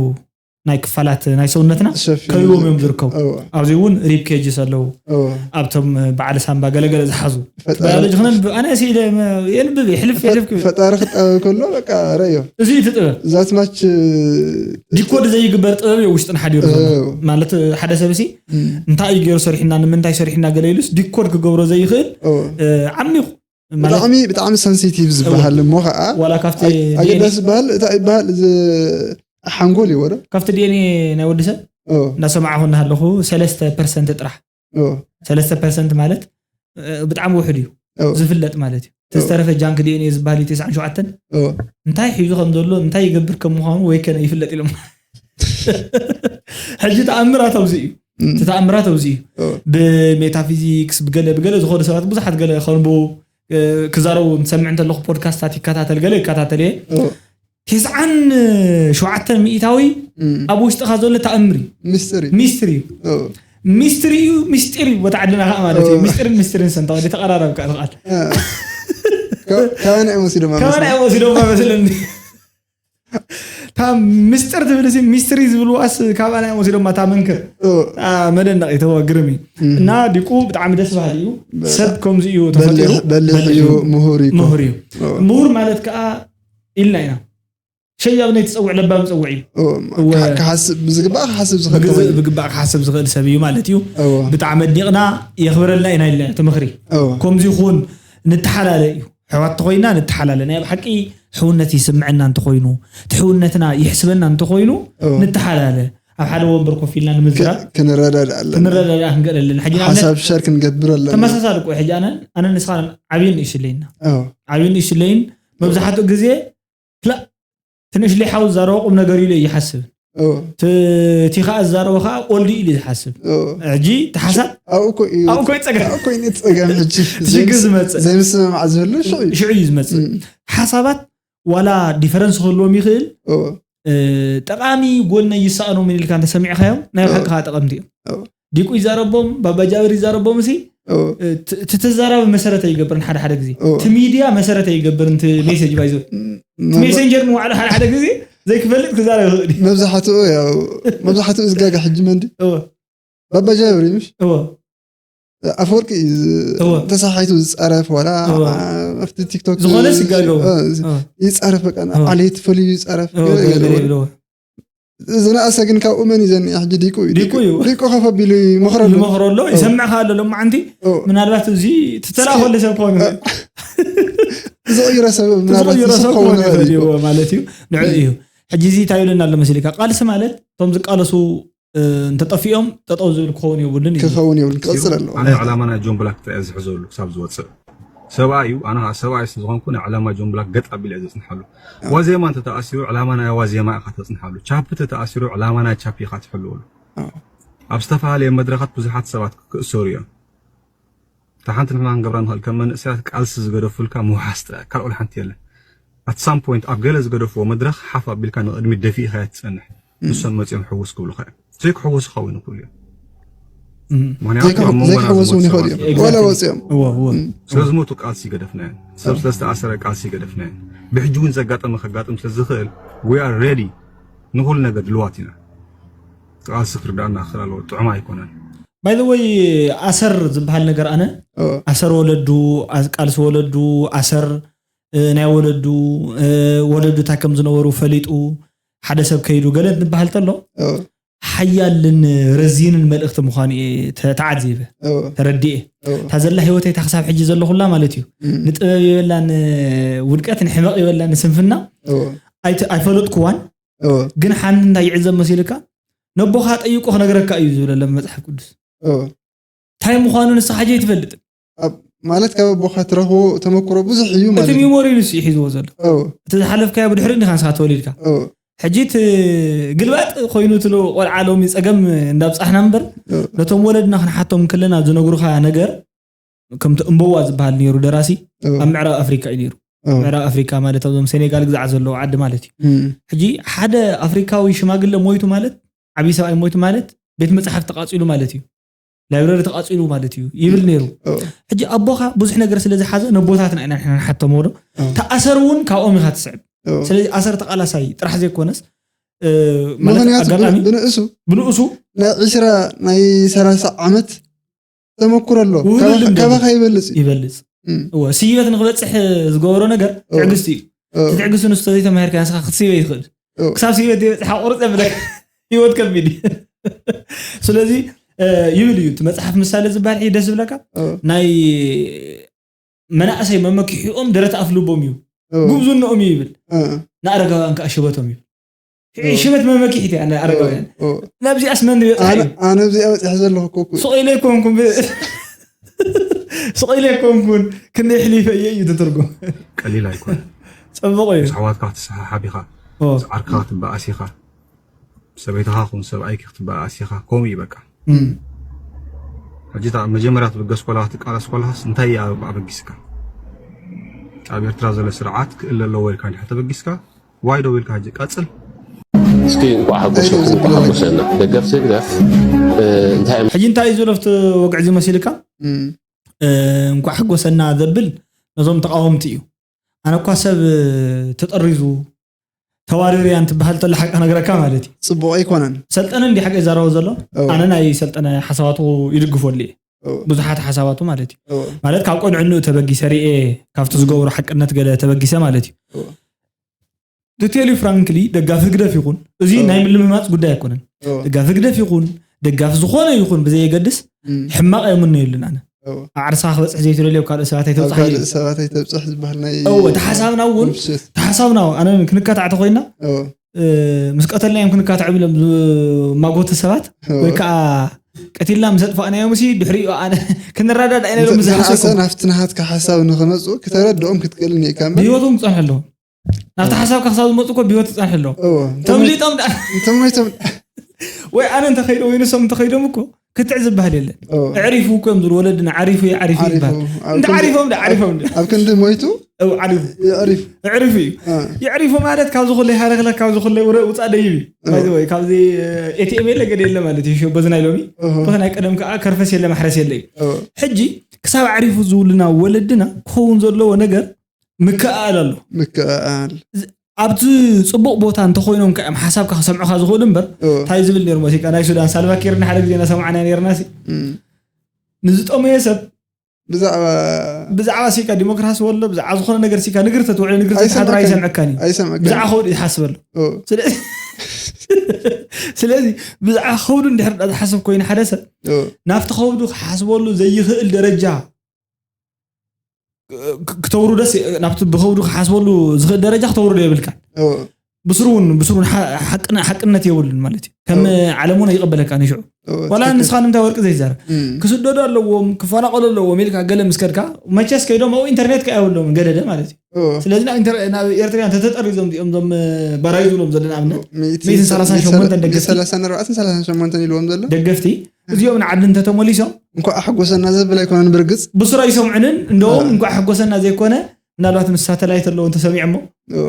ናይ ክፋላት ናይ ሰውነትና ሸፊኑ ከይዎም እዮም ዝርከቡ እወ፣ ኣብዚ እውን ሪብ ኬጅስ ኣለዉ እወ። ኣብቶም በዓል ሳምባ ገለገለ ዝሓዙ ፈጣሪ- ባዮሎጂ ክነንብብ ኣነ ሲ የንብብ የሕልፍ የሕልፍ ክብል ፈጣሪ ክጣበብ ከሎ በቃ ረዮ እዚ እዩ እቲ ጥበብ ዛት ማች ዲኮድ ዘይግበር ጥበብ እዩ ውሽጥን ሓዲሩ ዘሎ እወ። ማለት ሓደ ሰብ ሲ እንታይ እዩ ገይሩ ሰሪሕና ንምንታይ ሰሪሕና ገለ ኢሉስ ዲኮድ ክገብሮ ዘይኽእል እወ። እ፣ ዓሚቑ ማለት ብጣዕሚ ብጣዕሚ ሰንሲቲቭ ዝበሃል እሞ ከዓ ዋላ ካብቲ ኣይ- ዲ ኤን ኤ ኣገዳሲ ዝበሃል እንታይ ይበሃል እዚ ሓንጎል እዩ ወረ ካብቲ ዲ ኤን ኤ ናይ ወዲ ሰብ እወ፣ እናሰማዕኹ እናሃለኹ ሰለስተ ፐርሰንት ጥራሕ እወ፣ ሰለስተ ፐርሰንት ማለት እ፣ ብጣዕሚ ውሕድ እዩ እወ፣ ዝፍለጥ ማለት እዩ እወ። ዝተረፈ ጃንክ ዲ ኤን ኤ ዝበሃል እዩ ተስዓን ሸውዓተን እወ፣ እንታይ ሒዙ ከም ዘሎ እንታይ ይገብር ከም ምዃኑ ወይ ከነ ይፍለጥ ኢሎም ሕጂ ተኣምራት ኣብዚ እዩ እም፣ እቲ ተኣምራት ኣብዚ እዩ እወ፣ ብሜታፊዚክስ ብገለ ብገለ ዝኾኑ ሰባት ብዙሓት ገለ ከንቡ እ፣ ክዛረቡ ንሰምዕ እንተለኹ ፖድካስታት ይከታተል ገለ ይከታተል እየ እወ፣ ተስዓን ሸውዓተን ሚእታዊ እም፣ ኣብ ውሽጥኻ ዘሎ ተኣምር እዩ ሚስጥር እዩ ሚስትሪ እዩ እወ፣ ሚስትሪ እዩ ሚስጢር እዩ ቦታ ዓድና ከዓ ማለት እዩ እወ። ሚስጥርን ሚስትርን ሰንተቐ ተቐራረብ ከዓ ትቓል እ፣ ካብ- ካበና እዮም ወሲዶም ካበና ኣመስለኒ እዮም ወሲዶማ መስለኒ እታ ምስጢር ትብል ሲ ሚስትሪ ዝብልዋስ ካባና እዮም ወሲዶማ እታ መንክር እወ፣ እታ መደነቒ ተወ ግርም እዩ እና ዲቁ ብጣዕሚ ደስ ባህል እዩ ሰብ ከምዚ እዩ ተፈጢሩ በሊሕ- በሊሕ እዩ ምሁር እዩ እኮ። ምሁር እዩ እወ፣ ምሁር ማለት ከዓ ኢልና ኢና ሸያብ ናይ ትፀውዕ ለባም ፀውዕ እዩ እወ፣ እወ። ክሓ- ክሓስብ ብዝግባእ ክሓስብ ዝኽእል ብግዝ- ተኾይኑ። ብግባእ ክሓስብ ዝኽእል ሰብ እዩ ማለት እዩ እወ፣ ብጣዕሚ ኣድኒቕና የኽብረልና ኢና ኢልና እቲ ምኽሪ እወ፣ ከምዚ ይኹን ንተሓላለ እዩ ሕዋት ተኾይና ንተሓላለ ናይ ብሓቂ ሕውነት ይስምዐና እንተኾይኑ እቲ ሕውነትና ይሕስበና እንተኾይኑ እወ። ንተሓላለ ኣብ ሓደ ወንበር ኮፍ ኢልና ንምዝራብ ክንረዳዳ ኣለና ክንረዳዳ ክንገለልን ሕጂ ንኣብነት ሓሳብ ሸር ክንገብር ኣለና ተመሳሳሊ ቆ ሕጂ ኣነ ኣነ ንስኻ ዓብይን ንእሽለይና እወ፣ ዓብይን ንእሽለይን መብዛሕትኡ ግዜ ክላ ትንእሽለይ ሓው ዝዛረቦ ቁም ነገር ኢሉ ይሓስብ እዎ፣ እቲ እቲ ከኣ ዝዛረቦ ከኣ ኦልዲ ኢሉ ዝሓስብ። እዎ። ሕጂ እቲ ሓሳብ ኣብኡ እኮ እዩ ኣብኡ እኮ እዩ ጸገም። ኣብኡ እኮ እዩ ነቲ ጸገም። ሕጂ እቲ ሽግር ዝመጽእ። ዘይምስምማዕ ዘሎ ሽዑ እዩ። ሽዑ እዩ ዝመጽእ። እም፣ ሓሳባት ዋላ ዲፈረንስ ክህልዎም ይኽእል፣ እዎ፣ እ፣ ጠቓሚ ጎነይ ይሰኣኖም ኢልካ እንተሰሚዕካዮም ናይ እዎ። ብሓቂ ከኣ ጠቐምቲ እዮም። እዎ። ዲቁ ይዛረቦም፣ ባባ ጃብር ይዛረቦም፣ እሲ እዎ። እቲ ተዛራቢ መሰረት ኣይገብርን። ሓደ ሓደ ግዜ እዎ። እቲ ሚድያ መሰረት ኣይገብርን። እቲ ሜሴጅ ባይዞ ም- እቲ ሜሴንጀር ንባዕሉ ሓደ ሓደ ግዜ ዘይክፈልጥ ክዛረብ ይኽእል እዩ። መብዛሕትኡ ያው መብዛሕትኡ ዝጋጋ ሕጂ መንዲ እዎ፣ ባባ ጃብር እዩ፣ ምሽ እዎ። ኣፈወርቂ እዩ ዝ- እዎ። ተሳሓይቱ ዝፀረፍ ዋላ እዎ። ኣብቲ ቲክቶክ ዝኾነ ስጋገው። እ፣ እዎ። ይፀረፍ በቃ እዎ። ዓሌት ፈልዩ ይፀረፍ እዎ፣ ገለ ገለ ገለ። ይብልዎ። ዝነኣሰ ግን ካብኡ መን እዩ ዘኒኣ ሕጂ ዲቁ እዩ ዲቁ እዩ። ዲቁ ከፈቢሉ ይመኽረሉ ይመኽሮ ኣሎ፣ ይሰምዕካ ኣሎ። ሎማዓንቲ እዎ። ምናልባት እዚ ትተላኸሉ ሰብ ክኾን ይኽእል። ዝቕይረ ሰብ ምናልባት ዝቕይሮ ሰብ ዝኸውን ክኾን ይኽእል ይኽእል እዩ። እዩ ማለት እዩ። ንዕ እዩ። ሕጂ እዚ እንታይ ይብለና ኣሎ መሲልካ? ቃልሲ ማለት እቶም ዝቃለሱ እ፣ እንተጠፊኦም ጠጠው ዝብል ክኸውን የብሉን እዩ። ክኸውን የብሉን ክቐፅል ኣለዎ። ኣነ ዕላማ ናይ ጆን ብላክ ጥራይ ዝሕዘሉ ክሳብ ዝወፅእ ሰብኣይ እዩ። ኣነ ከዓ ሰብኣይ ስለዝኾንኩ ናይ ዕላማ ጆን ብላክ ገጥ ኣቢለ እየ ዘፅንሓሉ። ዋዜማ እንተተኣሲሩ ዕላማ ናይ ዋዜማ ኢኻ ተፅንሓሉ። ቻፕ እንተተኣሲሩ ዕላማ ናይ ቻፕ ኢኻ ትሕልወሉ። ኣዎ። ኣብ ዝተፈላለየ መድረኻት ብዙሓት ሰባት ክእሰሩ እዮም። እታ ሓንቲ ንሕና ክንገብራ ንኽእል ከም መንእሰያት ቃልሲ ዝገደፉልካ ምውሓስ ጥራይ ካልኦት ሓንቲ የለን። ኣት ሳም ፖይንት ኣብ ገለ ዝገደፍዎ መድረኽ ሓፍ ኣቢልካ ንቕድሚት ደፊእካ እያ ትፀንሕ። ንሶም መፂኦም ሕውስ ክብሉኻ እዮም። ዘይክሕወሱ ክኸውን ይኽእሉ እዮም። እም። ምክንያቱ ኣብ መንጎና ዘይክሕወሱ እውን ዝሞቱ ይኽእሉ ሰባት እዮም እዮም። ዋላ Exactly. ወፂኦም እዎ፣ እዎ። እም። ስለ ዝሞቱ ቃልሲ ይገደፍና እዮም። ሰብ ስለ ዝተኣሰረ ቃልሲ ይገደፍና እዮም። ብሕጂ እውን ዘጋጠመ ከጋጥም ስለ ዝኽእል we are ready ንኹሉ ነገር ድልዋት ኢና። ቃልሲ ክርዳእና ክኽእል ኣለዎ። ጥዑም ኣይኮነን። ባይ ዘ ወይ ኣሰር ዝበሃል ነገር ኣነ እዎ። ኣሰር ወለዱ ኣስ- ቃልሲ ወለዱ ኣሰር እ፣ ናይ ወለዱ እ፣ ወለዱታ ከም ዝነበሩ ፈሊጡ ሓደ ሰብ ከይዱ ገለ እንትበሃል ተሎ እዎ። ሓያልን ረዚንን መልእኽቲ ምዃኑ እየ ተ- ተዓዚበ እዎ። ተረዲኤ። እዎ። እታ ዘላ ህይወተይ እታ ክሳብ ሕጂ ዘለኹላ ማለት እዩ እም። ንጥበብ የበላን ውድቀት ንሕመቕ የበላን ስንፍና እዎ። ኣይተ- ኣይፈለጥኩዋን። እዎ። ግን ሓንቲ እንታይ ይዕዘብ መሲልካ ነቦኻ ጠይቆ ክነግረካ እዩ ዝብለለ መፅሓፍ ቅዱስ። እዎ። እንታይ ምዃኑ ንስኻ ሕጂ ኣይትፈልጥን። ኣብ- ማለት ካብ ኣቦኻ ትረኽቦ ተመክሮ ብዙሕ እዩ እቲ ማለት እዩ። ሚሞሪ ንሱ እዩ ሒዝዎ ዘሎ። እዎ። እቲ ዝሓለፍካዮ ብድሕሪኡ ዲኻ ንስኻ ተወሊድካ። እዎ። ሕጂ እቲ ግልባጥ ኮይኑ ትሎ ቆልዓ ሎሚ ፀገም እንዳብፃሕና እምበር እዎ። ነቶም ወለድና ክንሓቶም ከለና ዝነግሩኻ ነገር ከምቲ እምበዋ ዝበሃል ነይሩ ደራሲ እዎ። ኣብ ምዕራብ ኣፍሪካ እዩ ነይሩ። እዎ። ምዕራብ ኣፍሪካ ማለት ኣብዞም ሴኔጋል ግዛዕ ዘለዎ ዓዲ ማለት እዩ። እም። ሕጂ ሓደ ኣፍሪካዊ ሽማግለ ሞይቱ ማለት ዓብዪ ሰብኣይ ሞይቱ ማለት ቤት መፅሓፍ ተቃፂሉ ማለት እዩ። ላይብረሪ ተቃፂሉ ማለት እዩ ይብል ነይሩ። እዎ። ሕጂ ኣቦኻ ብዙሕ ነገር ስለ ዝሓዘ ነቦታትና ኢና ንሕና ንሓተሞ ዶ እዎ። ተኣሰር እውን ካብኦም ኢኻ ትስዕብ። እዎ። ስለዚ ኣሰር ተቃላሳይ ጥራሕ ዘይኮነስ እ፣ ማለት ምክንያቱ ኣጋጣሚ ብን- ብንእሱ ብንእሱ ናይ ዕስራ ናይ ሰላሳ ዓመት ተመክሮ ኣሎ። ውህሉል ካባኻ- ልምዲ ካባኻ ይበልፅ እዩ። ይበልፅ። እም። እወ፣ ስይበት ንክበፅሕ ዝገበሮ ነገር እዎ። ትዕግስቲ እዩ። እዎ። እቲ ትዕግስቲ ንሱ ተዘይተማሂርካ ንስኻ ክትስይበ ይትኽእል። እዎ። ክሳብ ስይበት ዘይበፅሓ ቁርፅ የብለካ። ህይወት ከቢድ እዩ። ስለዚ እ፣ ይብል እዩ እቲ መፅሓፍ ምሳሌ ዝበሃል እዩ ደስ ዝብለካ እዎ። ናይ መናእሰይ መመኪሒኦም ደረት ኣፍልቦም እዩ እዎ። ጉብዝንኦም እዩ ይብል። እዎ። ንኣረጋውያን ከዓ ሽበቶም እዩ። እዎ። ሽበት መመኪሒት እያ ንኣረጋውያን። እዎ። ናብዚኣስ መን ይበፅሕ ኣነ እዩ? ኣነ ኣብዚኣ በፂሐ ዘለኹ እኮ እኮ። ስቕ ኢለ ኣይኮንኩን ብ- ስቕ ኢለ ኣይኮንኩን ክንደይ ሕሊፈ እየ እዩ ትትርጉም። ቀሊል ኣይኮነ። ፅቡቕ እዩ። ምስ ኣሕዋትካ ክትሰሓሓብ ኢኻ። ኦ፣ ምስ ዓርክኻ ክትበኣስ ኢኻ። ሰበይትኻ ኹን ሰብኣይኪ ክትበኣስ ኢኻ። ከምኡ እዩ በቃ። እም፣ ሕጂ እታ መጀመርያ ትብገስ ኮላ ክትቃለስ ኮላስ እንታይ እያ ኣበጊስካ? ኣብ ኤርትራ ዘሎ ስርዓት ክእለ ኣለዎ ኢልካ እንድሕር ተበጊስካ ዋይ ደው ኢልካ ሕጂ ቀጽል። እስኪ እንኳዕ ሓጎሰኩም፣ እንኳዕ ሓጎሰና። ደገፍቲ ህግደፍ፣ እ፣ እንታይ እዮም? ሕጂ እንታይ እዩ ዘሎ ኣብቲ ወግዒ እዚ መሲልካ? እም። እ፣ እንኳዕ ሓጎሰና ዘብል ነዞም ተቃወምቲ እዩ። ኣነ እኳ ሰብ ተጠሪዙ ተዋሪርያ እንትበሃል ተሎ ሓቂ ክነግረካ ማለት እዩ። ፅቡቕ ኣይኮነን። ሰልጠነ እንዲ ሓቂ ይዛረቦ ዘሎ እዎ። ኣነ ናይ ሰልጠነ ሓሳባቱ ይድግፈሉ እየ። እዎ። ብዙሓት ሓሳባቱ ማለት እዩ። እዎ። ማለት ካብ ቆልዕንኡ ተበጊሰ ርኤ ካብቲ ዝገብሮ ሓቅነት ገለ ተበጊሰ ማለት እዩ። እዎ። ትቴልዩ ፍራንክሊ ደጋፊ ህግደፍ ይኹን እዚ እዎ። ናይ ምልምማፅ ጉዳይ ኣይኮነን። እዎ። ደጋፊ ህግደፍ ይኹን ደጋፊ ዝኾነ ይኹን ብዘየገድስ እም። ሕማቕ ኣይምነየሉን ኣነ። እዎ። ዓርስኻ ክበፅሕ ዘይትደልዮ ካብ ካልእ ሰባት ኣብ ኣይተብፅሓ ካልእ ይብል። ሰባት ኣይተብፅሕ ዝበሃል ናይ እዎ፣ እቲ ሓሳብና እውን ምሽት። እቲ ሓሳብና እውን ኣነ ክንካታዕ ተኮይና እዎ። እ፣ ምስ ቀተልናዮም ክንካታዕ ብሎም ዝማጎቱ ሰባት እዎ። ወይ ከዓ ቀቲልና ምስ ኣጥፋእናዮም ሲ ድሕሪኡ ኣነ ክንረዳዳ ኢና ኢሎም እንተ- ዝሓሰብኩም እንተነኣሰ ናብቲ ናሃትካ ሓሳብ ንክመፅኡ ክተረድኦም ክትክእል እኒካ እምበር ብህይወቶም ክፀንሑ ኣለዎም። ናብቲ ሓሳብካ ክሳብ ዝመፁ እኮ ብህይወት ትፀንሕ ኣለዎ። ተምሊጦም ደኣ እንተሞይቶም ወይ ኣነ እንተኸይደ ወይ ንሶም እንተኸይዶም እኮ ክትዕ ዝበሃል የለን። ኣዕሪፉ እኮ እዮም ዝብሉ ወለድና፣ ዓሪፉ እዩ፣ ዓሪፉ ይበሃል። እንተ ዓሪፎም ደ ዓሪፎም ደ ኣብ ክንዲ ሞይቱ ዓሪፉ የዕሪፍ የዕሪፉ እዩ። የዕሪፉ ማለት ካብዚ ኩለይ ሃለክለክ ካብዚ ኩለይ ውረ ውፃእ ደይብ እዩ። ወይ ካብዚ ኤቲኤም የለ ገደ የለ ማለት እዩ። ሸቦ ዝናይ ሎሚ ኮነ ናይ ቀደም ከዓ ከርፈስ የለ ማሕረስ የለ እዩ። ሕጂ ክሳብ ኣዕሪፉ ዝውልና ወለድና ክኸውን ዘለዎ ነገር ምክእኣል ኣሎ። ምክእኣል ኣብቲ ፅቡቕ ቦታ እንተኮይኖም ከ ሓሳብካ ክሰምዑካ ዝኽእሉ እምበር እንታይ ዝብል ነይሩ መሲካ ናይ ሱዳን ሳልቫኪር ንሓደ ግዜ እናሰማዕና ነርና ሲ ንዝጠመየ ሰብ ብዛዕባ ብዛዕባ ሲካ ዲሞክራሲ ወሎ ብዛዕባ ዝኾነ ነገር ሲካ ንግር ተትውዕለ ንግር ተትሓድራ ይሰምዐካን እዩ። ብዛዕባ ከውዲ ይሓስበሉ። ስለዚ ብዛዕባ ከውዱ እንድሕር ዝሓስብ ኮይኑ ሓደ ሰብ ናብቲ ከውዱ ክሓስበሉ ዘይኽእል ደረጃ ክተውሩ ደስ ናብቲ ብኸውዱ ክሓስበሉ ዝኽእል ደረጃ ክተውሩ የብልካ። ብስሩ እውን ብስሩ ሓቅነት የብሉን ማለት እዩ። ከም ዓለም እውን ይቀበለካ ንሽዑ ዋላ ንስኻ ንምንታይ ወርቂ ዘይዛረብ ክስደዱ ኣለዎም ክፈናቀሉ ኣለዎም ኢልካ ገለ ምስ ከድካ መቸስ ከይዶም ኣብኡ ኢንተርኔት ከ የብሎም ገደደ ማለት እዩ። ስለዚ ናብ ኤርትርያ እንተተጠሪዞም እዚኦም ዞም ባራዩ ዝብሎም ዘለና ኣብነት ሚእትን ሰላሳን ሸሞንተን ደገፍቲ ሰላሳን ሸሞንተን ኢልዎም ዘሎ ደገፍቲ እዚኦም ንዓዲ እንተተመሊሶም እንኳዕ ኣሕጎሰና ዘብል ኣይኮነን። ብርግፅ ብስሩ ኣይሰምዑንን እንደውም እንኳዕ ኣሕጎሰና ዘይኮነ ምናልባት ምስ ሳተላይት ኣለዎ እንተሰሚዖሞ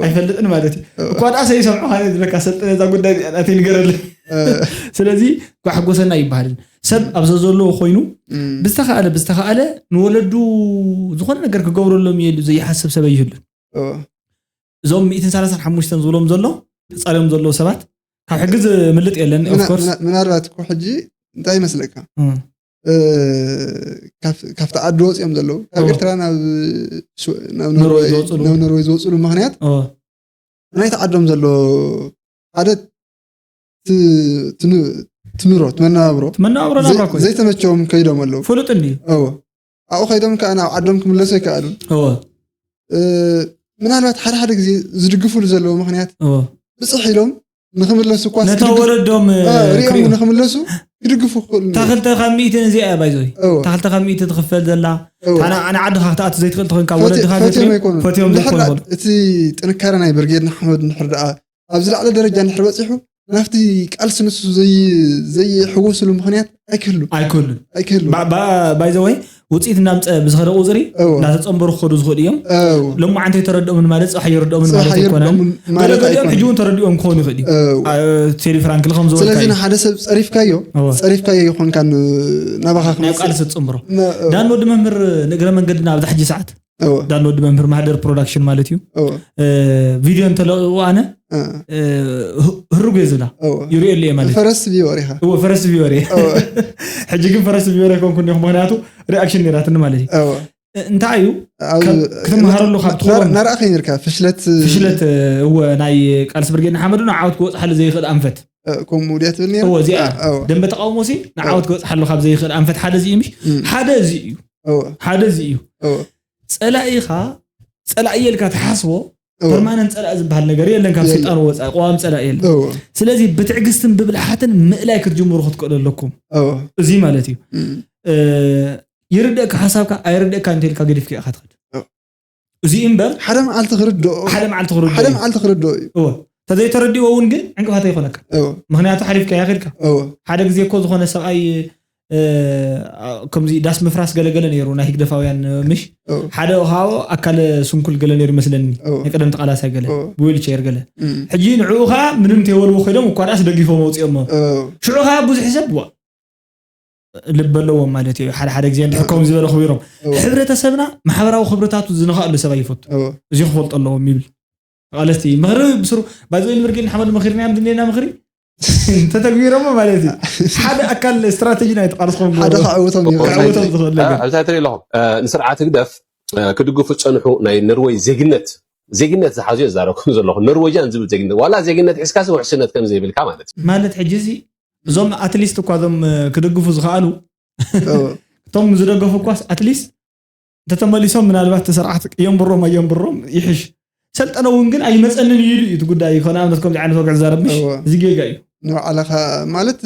ኣይፈልጥን ማለት እዩ። እኳ ደኣ ሰይሰምዑ ካነ ዝበካ ሰልጥነ እዛ ጉዳይ ናተይ ንገረለይ። ስለዚ ጓሕጎሰና ይበሃልን ሰብ ኣብ ዘዘለዎ ኮይኑ ብዝተኻእለ ብዝተኻእለ ንወለዱ ዝኾነ ነገር ክገብረሎም የሉ ዘይሓስብ ሰብ ኣይህሉን። እዞም ሚእትን ሰላሳን ሓሙሽተን ዝብሎም ዘሎ ተፃርዮም ዘለዉ ሰባት ካብ ሕጊ ዝምልጥ የለን። Of course ምናልባት እኮ ሕጂ እንታይ ይመስለካ ካብቲ ዓዲ ወፂኦም ዘለዉ ካብ ኤርትራ ናብ ኖርወይ ዝወፅሉ ምክንያት ናይቲ ዓዶም ዘሎ ሓደ ትንብሮ ትመነባብሮ መነባብሮ ናብራ እኮ እዩ። ዘይተመቸዎም ከይዶም ኣለዉ። ፍሉጥ እንድዩ። እዎ ኣብኡ ከይዶም ከዓ ናብ ዓዶም ክምለሱ ኣይከኣሉን። እዎ ምናልባት ሓደ ሓደ ግዜ ዝድግፉሉ ዘለዉ ምክንያት እዎ ብፅሕ ኢሎም ንክምለሱ እኳ ነታ ዝድግፍ- ወለዶም እ፣ ሪኦም ክሪኡ። ንክምለሱ ክድግፉ ክኽእሉ እዮም። ታክልተ ካብ ሚእትን እዚኣ እያ ባይዞይ እዎ። ታክልተ ካብ ሚእቲ ትኽፈል ዘላ እዎ። ታና ኣነ ዓድኻ ክትኣቱ ዘይትኽእል ተኮንካ ፈትዮ- ወለድኻ ፈትዮም ዘይትሪኦም። ኣይኮኑን። ፈትዮም እንድሕር ዘይኮኑ ላ- እቲ ጥንካረ ናይ ብርጌድ ንሓመድ እንድሕር ደኣ ኣብ ዝለዓለ ደረጃ እንድሕር በፂሑ ናብቲ ቃልሲ ንሱ ዘይ- ዘይሕወስሉ ምክንያት ኣይክህሉ ኣይኮኑን። ኣይክህሉ ባይዘወይ ውፅኢት እናምፀ ብዝኸደ ቁፅሪ እዎ። እናተፀንበሩ ክኸዱ ዝኽእሉ እዮም። እዎ። ሎማዓንቲ ተረድኦምን ማለት ፅባሕ የረድኦምን ጽባሕ ማለት ኣይኮነን። የረድኦምን ማለት ገለገሊኦም ኣይኮነን። ሕጂ እውን ተረድኦም ክኾኑ ይኽእል እዩ። እዎ። አ፣ ቴዲ ፍራንክ ልኸም ዝበልካ ስለዚ እዩ። ንሓደ ሰብ ጸሪፍካዮ እዎ። ጸሪፍካዮ ይኾንካ ን- ናባኻ ናይ ክመጽእ። ቃልሲ ትፅምብሮ ነ- እዎ። ዳን ወዲ መምህር ንእግረ መንገድና ኣብዛ ሕጂ ሰዓት እዎ። ዳን ወዲ መምህር ማህደር ፕሮዳክሽን ማለት እዩ። እዎ። እ፣ ቪድዮ እንተለቕቑ ኣነ እ። እ፣ ህ- ህሩግ እየ ዝብላ እዎ። ይርእየሉ እየ ማለት እዩ። ፈረስ ቪወር ኢኻ። እዎ ፈረስ ቪወር እየ። እዎ። ሕጂ ግን ፈረስ ቪወር ኣይኮንኩን እየ ምክንያቱ ሪኣክሽን ነይራትኒ ማለት እዩ። እዎ። እ፣ እንታይ እዩ ኣብ- ከም- ክትመሃረሉ ካብ ትኸውን ናርኣ ከይነርካ ፍሽለት ፍሽለት እ፣ እወ ናይ ቃልሲ ብርጌድ ንሓመዱ ንዓወት ክወፅሓሉ ዘይኽእል ኣንፈት እ፣ ከምኡ ድያ ትብል ነይራ? እወ እዚኣ እያ። እዎ። ደንበ ተቃውሞ ሲ ንዓወት ክበፅሓሉ ካብ ዘይኽእል ኣንፈት ሓደ እዚ እዩ ምሽ እም። ሓደ እዚ እዩ እዎ። ሓደ እዚ እዩ እዎ። ፀላኢኻ ፀላኢ እየ ኢልካ ትሓስቦ እዎ። ፐርማነንት ፀላኢ ዝበሃል ነገር የለን። ካብ የለን። ሰይጣን ወፃኢ ቀዋም ፀላኢ የለን። እዎ። ስለዚ ብትዕግስትን ብብልሓትን ምእላይ ክትጅምሩ ክትክእሉ ኣለኩም። እዎ። እዚ ማለት እዩ እም። እ፣ ይርደእካ ሓሳብካ ኣይርደእካ እንተልካ ገዲፍካ ኢኻ ትኸድ እዎ። እዚ እምበር ሓደ መዓልቲ ክርድኦ ሓደ መዓልቲ ክርድኦ ሓደ እዩ። መዓልቲ ክርድኦ እዩ። እዎ ተዘይተረድእዎ እውን ግን ዕንቅፋት ኣይኮነካ እዎ። ምክንያቱ ሓሊፍካ ያክልካ እዎ። ሓደ ግዜ እኮ ዝኾነ ሰብኣይ እ፣ ከምዚ ዳስ ምፍራስ ገለገለ ነይሩ ናይ ህግደፋውያን ምሽ እዎ። ሓደ ሃቦ ኣካለ ስንኩል ገለ ነይሩ ይመስለኒ እዎ። ናይ ቀደም ተቃላሳይ ገለ እዎ። ብዊልቸር ገለ እም። ሕጂ ንዕኡ ከዓ ምንም ተይበልዎ ኮይዶም እኳ ዳስ ደጊፎም ኣውፅኦሞ እዎ። ሽዑ ከዓ ብዙሕ ሰብ ዋ ልቢ ኣለዎም ማለት እዩ። ሓደ ሓደ ግዜ እንድሕር ከምኡ ዝበለ ክቢሮም እዎ። ሕብረተሰብና ማሕበራዊ ክብርታቱ ዝነኽኣሉ ሰብ ኣይፈቱ እዎ። እዚ ክፈልጦ ኣለዎም ይብል። ተቓለስቲ ምኽሪ ብስሩ ባይዘይ ንብርጌድ ንሓመድ መኺርናዮም ዝኔና ምኽሪ እንተተግቢሮሞ ማለት እዩ ሓደ ኣካል ስትራተጂ ናይ ተቃልስኹም ሓደ ክዕውቶም ይኽእል። ክዕውቶም ዝኽእል ነገር ኣብዛ ትርኢ ኣለኹም ንስርዓት ህግደፍ ክድግፉ ዝፀንሑ ናይ ነርወይ ዜግነት ዜግነት ዝሓዙ የዛረብኩም ዘለኹ ኖርዌጅያን ዝብል ዜግነት ዋላ ዜግነት ሒዝካሲ ውሕስነት ከም ዘይብልካ ማለት እዩ ማለት ሕጂ እዚ እዞም ኣትሊስት እኳ እዞም ክድግፉ ዝኽኣሉ እቶም ዝደገፉ እኳስ ኣትሊስት እንተተመሊሶም ምናልባት እቲ ስርዓት የንብሮም ኣየንብሮም ይሕሽ ሰልጠነ እውን ግን ኣይመፀንን እዩ ኢሉ እዩ እቲ ጉዳይ እዩ ከነ ኣብነት ከምዚ ዓይነት ወግዒ ዝዛረብ ምሽ እወ። እዚ ጌጋ እዩ ንባዕልኻ ማለት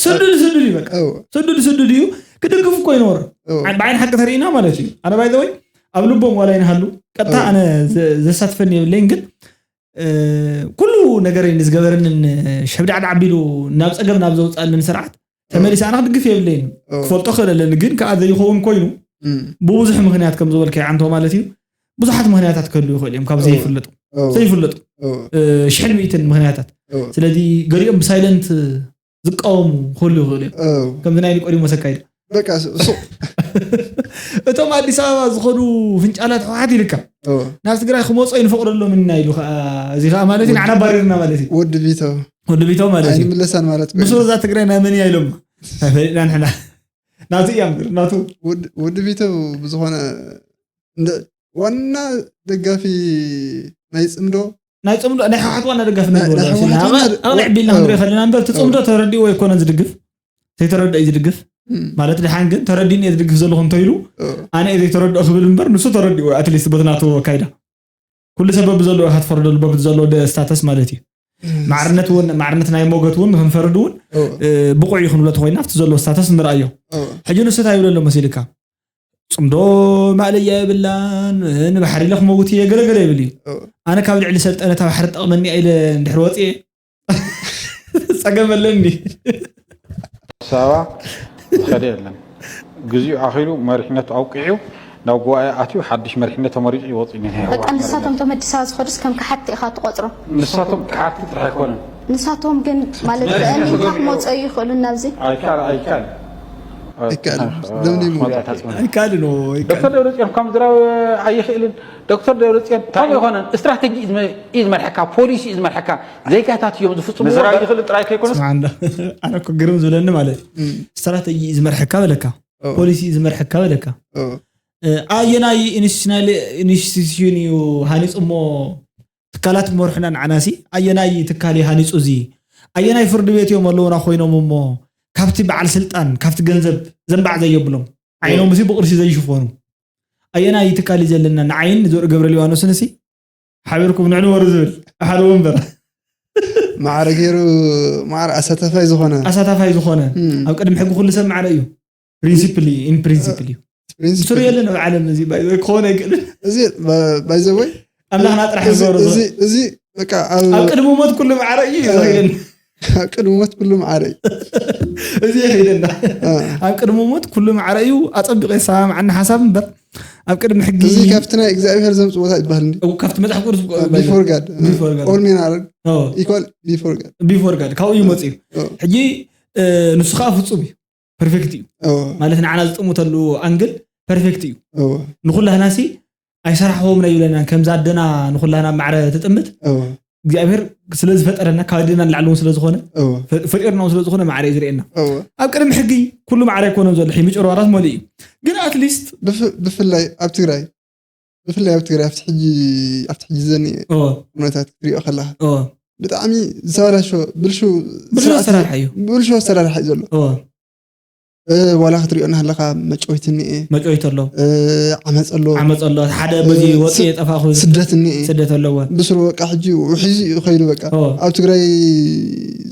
ስዱድ ስዱድ እዩ በቃ እወ። ስዱድ ስዱድ እዩ ክድግፍ እኮ ይኖር እወ። ብዓይን ሓቂ ተርእና ማለት እዩ ኣነ ባይዘወይ ኣብ ልቦም ዋላ ይንሃሉ ቀጥታ እወ። ኣነ ዘ- ዘሳትፈኒ የብለይን ግን እ፣ ኩሉ ነገረይ ንዝገበረንን ሸብዳዕዳዕ ኣቢሉ ናብ ጸገም ናብ ዘውጻእንን ስርዓት ተመሊሰ ኣነ ክድግፍ የብለይን። ኦ። ክፈልጦ ክእል ኣለኒ፣ ግን ከኣ ዘይኸውን ኮይኑ እም፣ ብብዙሕ ምኽንያት ከም ዝበልካዮ ዓንቶ ማለት እዩ። ብዙሓት ምኽንያታት ክህልዉ ይኽእሉ እዮም ካብ ኦ። ዘይፍለጡ ኦ፣ ዘይፍለጡ ኦ፣ እ፣ ሽሕን ሚእትን ምኽንያታት። ኦ፣ ስለዚ ገሊኦም ብሳይለንት ዝቃወሙ ክህሉ ይኽእሉ እዮም። ኦ። ከምዚ ናይ ኒቆዲሞስ ኣካይዳ በቃ ሱ- ሱ- እቶም ኣዲስ ኣበባ ዝኾኑ ፍንጫላት ህወሓት ኢልካ ኦ፣ ናብ ትግራይ ክመፁ ኣይንፈቅደሎም ኢና ኢሉ ከዓ፣ እዚ ከዓ ማለት እዩ ንዓና ባሪርና ማለት እዩ። ወዲ ቢቶ ወዲ ቢቶ ማለት እዩ። ኣይንምለሳን ማለት ኮይኑ። ብስሩ እዛ ትግራይ ናይ መን እያ ኢሎም ኣይፈሊጥና ንሕና። ናቱ እያ ምድር ናቱ። ወዲ- ወዲ ቢቶ ብዝኾነ እንደ ዋና ደጋፊ ናይ ጽምዶ ናይ ጽምዶ ናይ ህወሓት ዋና ደጋፊ ናይ- ነግበሎ ናይ ህወሓት ዋና ደ- ኣቕልዕ ቢልና ኦ። ክንሪኦ ከለና እምበር እቲ ጽምዶ ተረዲእዎ ኣይኮነን ዝድግፍ፣ ዘይተረድኦ እዩ ዝድግፍ። እም፣ ማለት ድሓን ግን ተረዲእኒ እየ ዝድግፍ ዘለኹ እንተኢሉ ኦ፣ ኣነ እየ ዘይተረድኦ ክብል እምበር ንሱ ተረዲእዎ ኣትሊስት በቲ ናቱ ኣካይዳ። ኩሉ ሰብ በብዘለዎ ኢኻ ትፈርደሉ በብቲ ዘለዎ ደ- ስታተስ ማለት እዩ። እም፣ ማዕርነት እውን ማዕርነት ናይ ሞገት እውን ንክንፈርድ እውን ኦ፣ እ፣ ብቑዕ እዩ ክንብሎ ተኮይና ኣብቲ ዘሎ ስታተስ ንርኣዮ። ኦ፣ ሕጂ ንሱ እንታይ ይብለሎ መሲልካ? ጽምዶ ማእለያ የብላን፣ ንባሕሪ ኢለ ክመውት እየ ገለገለ ይብል እዩ። ኦ፣ ኣነ ካብ ልዕሊ ሰልጠነ እታ ባሕሪ ጠቕመኒ ኢለ እንድሕር ወፅየ ጸገም ኣለኒ። ኣዲስ ኣበባ ዝኸደ የለን። ግዚኡ ኣኺሉ መሪሕነቱ ኣብቂዑ ናብ ጉባኤ ኣትዩ ሓድሽ መሪሕነት ተመሪፁ ይወፅእ እኒሀ። በቃ ንሳቶም ቶም ኣዲስ ኣበባ ዝኸዱስ ከም ከሓድቲ ኢኻ ትቆፅሮም። ንሳቶም ከሓድቲ ጥራሕ ኣይኮነን። ንሳቶም ግን ማለት መሪሕነት ተኣሚንካ ተገቢሩ። ክመፀዩ ይኽእሉ ናብዚ። ኣይከኣል ኣይከኣል ኣይከኣልን። ደምዲሙ። ኣይካልን ዶክተር ደብረፅዮን ካብ ምዝራብ ኣይኽእልን። ዶክተር ደብረፅዮን ከምኡ ይኮነን። ስትራተጂ እዩ ዝመ- እዩ ዝመርሐካ፣ ፖሊሲ እዩ ዝመርሐካ። ዜጋታት እዮም ዝፍፅሙ። ምዝራብ ይኽእል ጥራይ ከይኮነስ ስማዕ እንዶ፣ ኣነ እኮ ግርም ዝብለኒ ማለት እዩ። እም፣ ስትራተጂ እዩ ዝመርሐካ በለካ፣ ኦ፣ ፖሊሲ እዩ ዝመርሐካ በለካ። ኦ፣ እ፣ ኣየናይ ኢንስቲቱሽናል ኢንስቲቱሽን እዩ ሃኒፁ እሞ ትካላት መርሑና ንዓናሲ ኣየናይ ትካል እዩ ሃኒፁ እዚ ኣየናይ ፍርዲ ቤት እዮም ኣለውና ኮይኖም እሞ ካብቲ በዓል ስልጣን ካብቲ ገንዘብ ዘንባዕ ዘየብሎም ዓይኖም እዚ ብቕርሺ ዘይሽፈኑ ኣየናይ ትካል እዩ ዘለና ንዓይን ንዘርኢ ገብረ ሊባኖስን እሲ ሓቢርኩም ንዕንወሩ ዝብል ሓደ ወንበር ማዕረ ገይሩ ማዕረ ኣሳታፋይ ዝኾነ ኣሳታፋይ ዝኾነ እም፣ ኣብ ቅድሚ ሕጊ ኩሉ ሰብ ማዕረ እዩ ፕሪንሲፕል ኢን ፕሪንሲፕል እዩ ፕሪንሲፕል ስሩ የለን ኣብ ዓለም እዚ ባይ- ክኾነ ኣይክእልን እዚ ባይዘወይ ኣምላኽና ጥራሕ እዚ ዝገብሮ እዚ እዚ በቃ ኣብ ኣብ ቅድሚ ሞት ኩሉ ማዕረ እዩ ይኸይደና ኣብ ቅድሚ ሞት ኩሉ ማዕረ እዩ እዚ ይኸይደና እ፣ ኣብ ቅድሚ ሞት ኩሉ ማዕረ እዩ ኣፀቢቀ ይሰማምዓኒ ሓሳብ እምበር ኣብ ቅድሚ ሕጊ እዚ ካብቲ ናይ እግዚኣብሔር ዘምፅእ ቦታ ይበሃል እንዲ ካብቲ መፅሓፍ ቅዱስ ቢፎር ጋድ ቢፎር ጋድ ኦል ሜን ኣረግ ኦ፣ ኢኳል ቢፎር ጋድ ቢፎር ጋድ ካብኡ ይመፅእ እዩ ሕጂ እ፣ ንሱ ከዓ ፍፁም እዩ ፐርፌክት እዩ ማለት ንዓና ዝጥምተሉ ኣንግል ፐርፌክት እዩ ንኩላህናሲ ኣይሰራሕዎም ናይ ይብለናን ከምዛ ኣደና ንኩላህና ማዕረ ትጥምት እግዚኣብሔር ስለ ዝፈጠረና ካብ ኣደና ንላዕሊ እውን ስለ ዝኾነ ፈ- ፈጢርና እውን ስለ ዝኾነ ማዕረ እዩ ዝርእየና ኣብ ቅድሚ ሕጊ ኩሉ ማዕረ ኣይኮነን ዘሎ ሕጂ ምጭርባራት መሊእ እዩ ግን ኣትሊስት ብፍ- ብፍላይ ኣብ ትግራይ ብፍላይ ኣብ ትግራይ ኣብቲ ሕጂ ኣብቲ ሕጂ ዘኒ ኩነታት ክትሪኦ ከለካ ብጣዕሚ ዝተበላሸ ብልሹ ብልሹ ስርዓት- ኣሰራርሓ እዩ ብልሹ ኣሰራርሓ እዩ ዘሎ እወ፣ እ፣ ዋላ ክትሪኦ እናሃለካ መጨወይቲ እኒኤ መጨወይቲ ኣሎ እ፣ ዓመፅ ኣሎ ዓመፅ ኣሎ ሓደ በዚ እ፣ ወፂ ስ- የጠፋኹ ስደት እኒኤ ስደት ኣለዎ ብስሩ በቃ ሕጂ ውሒዙ እዩ ከይዱ በቃ እወ፣ ኣብ ትግራይ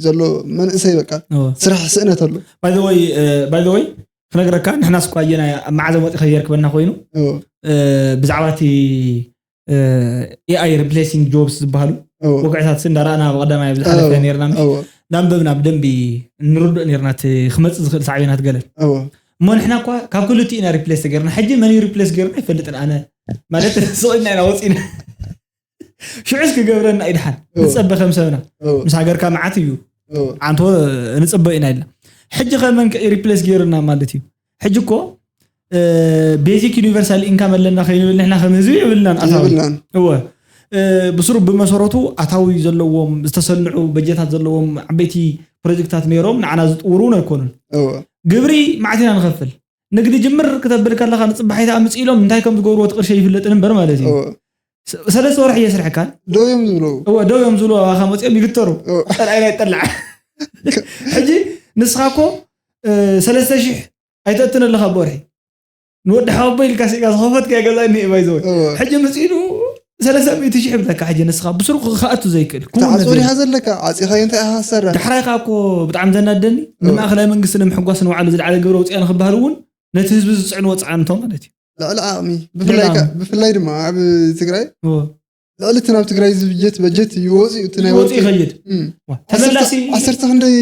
ዘሎ መንእሰይ በቃ እወ። ስራሕ ስእነት ኣሎ ባይዘወይ ባይዘወይ ክነግረካ ንሕና ስኳ ኣየና ኣብ መዓዘ ወፂ ከየርክበና ኮይኑ እወ፣ እ፣ ብዛዕባ እቲ ኤኣይ ሪፕሌሲንግ ጆብስ ዝበሃሉ እወ፣ ወግዕታት እንዳረኣና ብቀዳማይ ብዝሓለፈ እወ፣ ነርና እወ፣ ናንበብና ብደንቢ ንርድእ ነርና እቲ ክመፅእ ዝኽእል ሳዕቤናት ገለ እወ። እሞ ንሕና እኳ ካብ ክልቲኡ ኢና ሪፕሌስ ተገርና ሕጂ መን እዩ ሪፕሌስ ገርና ኣይፈልጥን ኣነ ማለት ስቕልና ኢና ወፂና ሽዑስ ክገብረና እዩ ድሓን ንፀበ ከም ሰብና እወ፣ ምስ ሃገርካ መዓት እዩ እወ። ዓንቶ ንፅበ ኢና ኢልና ሕጂ ከመን ሪፕሌስ ገይሩና ማለት እዩ ሕጂ እኮ ቤዚክ ዩኒቨርሳል ኢንካም ኣለና ከይንብል ንሕና ከም ህዝቢ የብልናን ኣታዊ የብልናን እወ እ፣ ብስሩ ብመሰረቱ ኣታዊ ዘለዎም ዝተሰንዑ በጀታት ዘለዎም ዓበይቲ ፕሮጀክታት ነይሮም ንዓና ዝጥውሩ ኣይኮኑን እወ፣ ግብሪ ማዕት ኢና ንኸፍል ንግዲ ጅምር ክተብል ከለካ ንፅባሒታ ኣምፅ ኢሎም እንታይ ከም ዝገብርዎ እቲ ቅርሺ ይፍለጥን እምበር ማለት እዩ እወ። ስ- ሰለስተ ወርሒ እየስርሐካን ደው እዮም ዝብለው እወ ደው እዮም ዝብሉ ኣባኻ መፅኦም ይግተሩ እወ። ፀላኢና ይጠላዕ ሕጂ ንስኻ እኮ እ፣ ሰለስተ ሺሕ ኣይተእትን ኣለኻ ብወርሒ ንወዲ ሓወቦ ኢልካ ስኢካ ዝኸፈትካ ገዛ እኒኤ ባይዘወ እወ። ሕጂ መፂኡ ሰለስተ ሚእቲ ሺሕ ይብለካ ሕጂ ንስኻ ብስሩ ክኣቱ ዘይክእል ክውን ተዓፅዎ ነገር ዲኻ ዘለካ ዓፂኻ እንታይ ኢኻ ትሰርሕ ዳሕራይ ከዓ እኮ ብጣዕሚ ዘናደኒ ንማእኸላይ መንግስቲ ንምሕጓስ ንባዕሉ ዝለዓለ ግብረ ውፅያ ንክበሃል እውን ነቲ ህዝቢ ዝፅዕንዎ ፅዕንቶ ማለት እዩ ልዕሊ ዓቕሚ ብፍላይ ልዕሊ ከ- ዓቕሚ። ብፍላይ ድማ ኣብ ትግራይ እወ። ልዕሊ እቲ ናብ ትግራይ ዝብጀት በጀት እዩ ወፂኡ እቲ ናይ ይወፅእ ወርቂ ይኸይድ እም። ዋ፣ ተመላሲ ዓሰርተ ክንደይ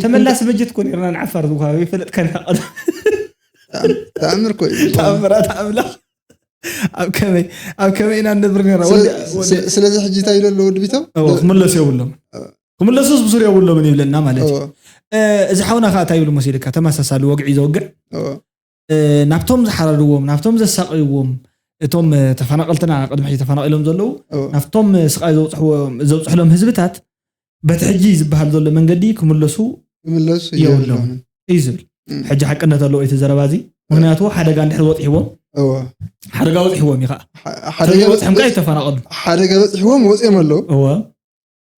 ተመላሲ በጀት ኮን ርና ንዓፋር ዝኳ ይፈለጥካ ኢና ቀደም ተኣምር እኮ እዩ ተኣምራት ኣምላኽ ኣብ ከመይ ኣብ ከመይ ኢና ንነብር ነርና ስለ- ወዲ- ወዲ- ስለ- ስለዚ ሕጂ እንታይ ኢሉ ኣሎ ወዲ ቢተው እዎ፣ ክምለሱ የብሎም ክምለሱስ ብሱር የብሎምን ይብለና ማለት እዩ እዎ፣ እ፣ እዚ ሓውና ከዓ እንታይ ይብሉ መሲልካ ተመሳሳሊ ወግዒ ዘውግዕ እዎ፣ እ፣ ናብቶም ዝሓረድዎም ናብቶም ዘሳቀይዎም እቶም እ፣ ተፈናቀልትና ቅድሚ ሕጂ ተፈናቂሎም ዘለዉ እዎ። ናብቶም እ፣ ስቃይ ዘውፅሕዎም- ዘውፅሕሎም ህዝብታት በቲ ሕጂ ዝበሃል ዘሎ መንገዲ ክምለሱ ክምለሱ የብሎም። የብሎምን እዩ ዝብል እም። ሕጂ ሓቅነት ኣለዎ እቲ ዘረባ እዚ ምክንያቱ ሓደጋ እንድሕር ወፅሕዎም እዎ። ሓደጋ ወፅሕዎም እዩ ከዓ ሓ- ሓደጋ ወፅሖም ከዓ ይተፈናቀሉ ሓደጋ በፂሕዎም ወፂኦም ኣለዉ እዎ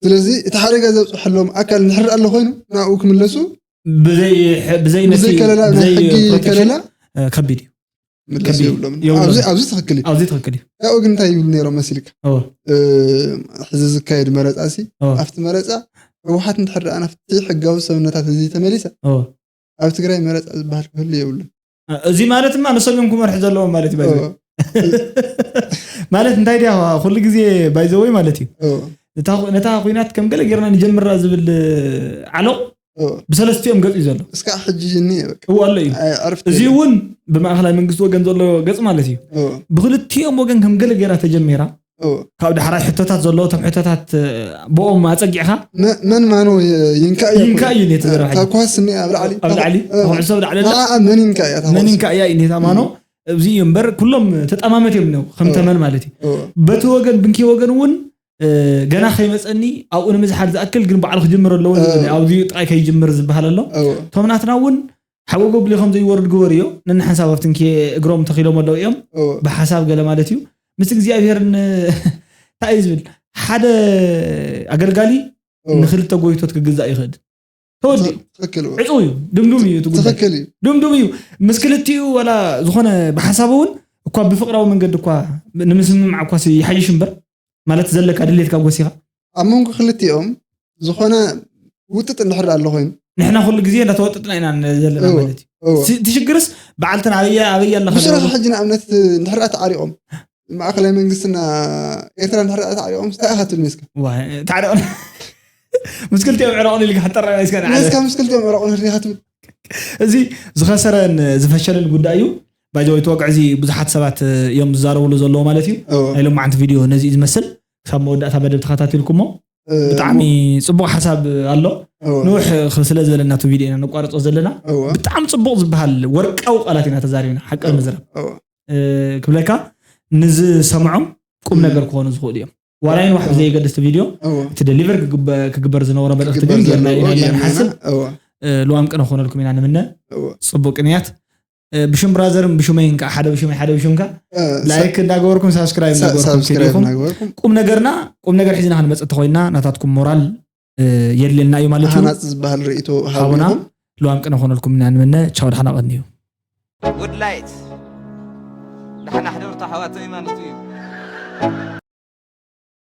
ስለዚ እቲ ሓደጋ ዘብፅሐሎም ኣካል ንሕር ኣሎ ኮይኑ ናብኡ ክምለሱ ብዘይ ብዘይ ነቲ- ብዘይ ከለላ ናይ ብዘይ ሕጊ protection፣ ከለላ እ፣ ከቢድ እዩ ምለሱ ከቢድ የብሎም የብሎም። ኣብዚ ኣብዚ ትኽክል እዩ ኣብዚ ትኽክል እዩ ያው ግን እንታይ ይብሉ ነይሮም መሲልካ እዎ እ፣ ሕዚ ዝካየድ መረፃ ሲ እዎ ኣብቲ መረፃ ህወሓት እንድሕር ደኣ ናብቲ ሕጋዊ ሰብነታት እዚ ተመሊሰ እዎ ኣብ ትግራይ መረፃ ዝበሃል ክህሉ የብሉን እዚ ማለት ድማ ንሶም እዮም ክመርሑ ዘለዎም ማለት እዩ ባይዘ እዎ፣ ማለት እንታይ ድያ ኩሉ ግዜ ባይዘወይ ማለት እዩ እዎ፣ እታ- ነታ ኩናት ከም ገለ ጌርና ንጀምራ ዝብል ዓለቕ እዎ። ብሰለስቲኦም ገፅ እዩ ዘሎ እስካዕ ሕጂ እኒ በቃ እዎ ኣሎ እዩ ኣይ፣ ዕርፍቲ እዚ የለን። እውን ብማእኸላይ መንግስቲ ወገን ዘሎ ገፅ ማለት እዩ እዎ፣ ብክልቲኦም ወገን ከም ገለ ጌራ ተጀሚራ እዎ፣ ካብ ዳሕራይ ሕቶታት ዘሎ እቶም ሕቶታት እ፣ ብኦም ኣፀጊዕካ መ- መን ማኖ የ- ይንካ እዩ ይንካ እዩ ነቲ ዘረባ እታ ኳስ እኒ ኣብ ላዕሊ ኣብ ላዕሊ እዎ። ኩዕሶ ኣብ ላዕሊ ኣላ ንዓ መን ይንካ እያ እታ መን ኳስ? ይንካ እያ እዩ ነታ ማኖ እዚ እዩ እምበር ኩሎም ተጠማመት እዮም ነው ከም እዎ። ተመን ማለት እዩ እዎ፣ በቲ ወገን ብንኪ ወገን እውን እ፣ ገና ከይመፀኒ ኣብኡ ንምዝሓል ዝኣክል ግን ባዕሉ ክጅምር ኣለዎ ዝብል እዎ። ኣብዚ ጥራይ ከይጅምር ዝበሃል ኣሎ እዎ፣ እቶም ናትና እውን ሓጎ ጎብሊ ከም ዘይወርድ ግበር እዮ ነንሓንሳብ ኣብቲ ንኪ እግሮም ተኺሎም ኣለዉ እዮም እዎ፣ ብሓሳብ ገለ ማለት እዩ ምስ እግዚኣብሔር ን- እንታይ እዩ ዝብል ሓደ ኣገልጋሊ እዎ። ንክልተ ጎይቶት ክግዛእ ይኽእል ተወዲኡ ትኽክል እዎ። ዕፁ እዩ ድምዱም እዩ እቲ ጉዳይ ትኽክል እዩ ድምዱም እዩ ምስ ክልቲኡ ዋላ ዝኾነ ብሓሳብ እውን እኳ ብፍቅራዊ መንገዲ እኳ ንምስምማዕ እኳ ይሓይሽ እምበር ማለት ዘለካ ድሌትካ ጎሲኻ ኣብ መንጎ ክልቲኦም ዝኾነ ውጥጥ እንድሕር ኣሎ ኮይኑ ንሕና ኩሉ ግዜ እንዳተወጥጥና ኢና ዘለና እዎ፣ ማለት እዩ እዎ። ሲ- እቲ ሽግርስ በዓልተን ኣበያ ኣበያ ኣለኻ ብስራሕ ዝብሉ- ሕጂ ንኣብነት እንድሕር ተዓሪቖም ማእኸላይ መንግስትና ኤርትራ እንድሕር ተዓሪቖም እንታይ ኢኻ ትብል መስካ ዋ፣ ታዕሪቕ ምስ ክልቲኦም ዕረቑን ኢልካ ሕጠራ ስካ ንዓለ መስካ ምስ ክልቲኦም ዕረቑን ሪኻ ትብል እዚ ዝኸሰረን ዝፈሸለን ጉዳይ እዩ ባይዘወይ ተወግዕ እዚ ብዙሓት ሰባት እዮም ዝዛረብሉ ዘለዎ ማለት እዩ እዎ፣ ናይ ሎማዓንቲ ቪድዮ ነዚ እዩ ዝመስል ክሳብ መወዳእታ መደብ ተኸታቲልኩሞ እ፣ ብጣዕሚ ፅቡቅ ሓሳብ ኣሎ እዎ፣ ንውሕ ክ- ስለ ዝበለና እቲ ቪድዮ ኢና ነቋርፆ ዘለና እዎ፣ ብጣዕሚ ፅቡቅ ዝበሃል ወርቃዊ ቃላት ኢና ተዛሪብና ሓቂ ንምዝራብ እዎ፣ እ፣ ክብለካ ንዝሰምዖም ቁም ነገር ክኾኑ ዝኽእሉ እዮም ዋላ ይንዋሕ ብዘየገድስ እቲ ቪድዮ እዎ። እቲ ደሊቨር ክግበ- ክግበር ዝነበሮ መልእክቲ ክግበር ግን ጌርና ዘለዎ ኢና ኢልና ጌርና ንሓስብ ኢና። እዎ፣ እ፣ ልዋም ቅነ ክኾነልኩም ኢና ንምነ እዎ፣ ፅቡቅ ቅንያት እ፣ ብሽም ብራዘርን ብሽመይን ከዓ ሓደ ብሽመይ ሓደ ብሽምካ እ፣ ላይክ እንዳገበርኩም ሳብስክራይብ ሳ- እንዳገበርኩም ሳብስክራይብ ከይዲኹም እናገበርኩም ቁም ነገርና ቁም ነገር ሒዝና ክንመፅእ ተኮይና ናታትኩም ሞራል እ፣ የድልየና እዩ ማለት እዩ ሃናፂ ዝበሃል ርእቶ ሓቡና ሃቡና ልዋም ቅነ ክኾነልኩም ኢና ንምነ ቻው ደሓና ቀንዩ ጉድ ላይት ደሓና ሕደሩ ተሓዋተይ ማለት እዩ።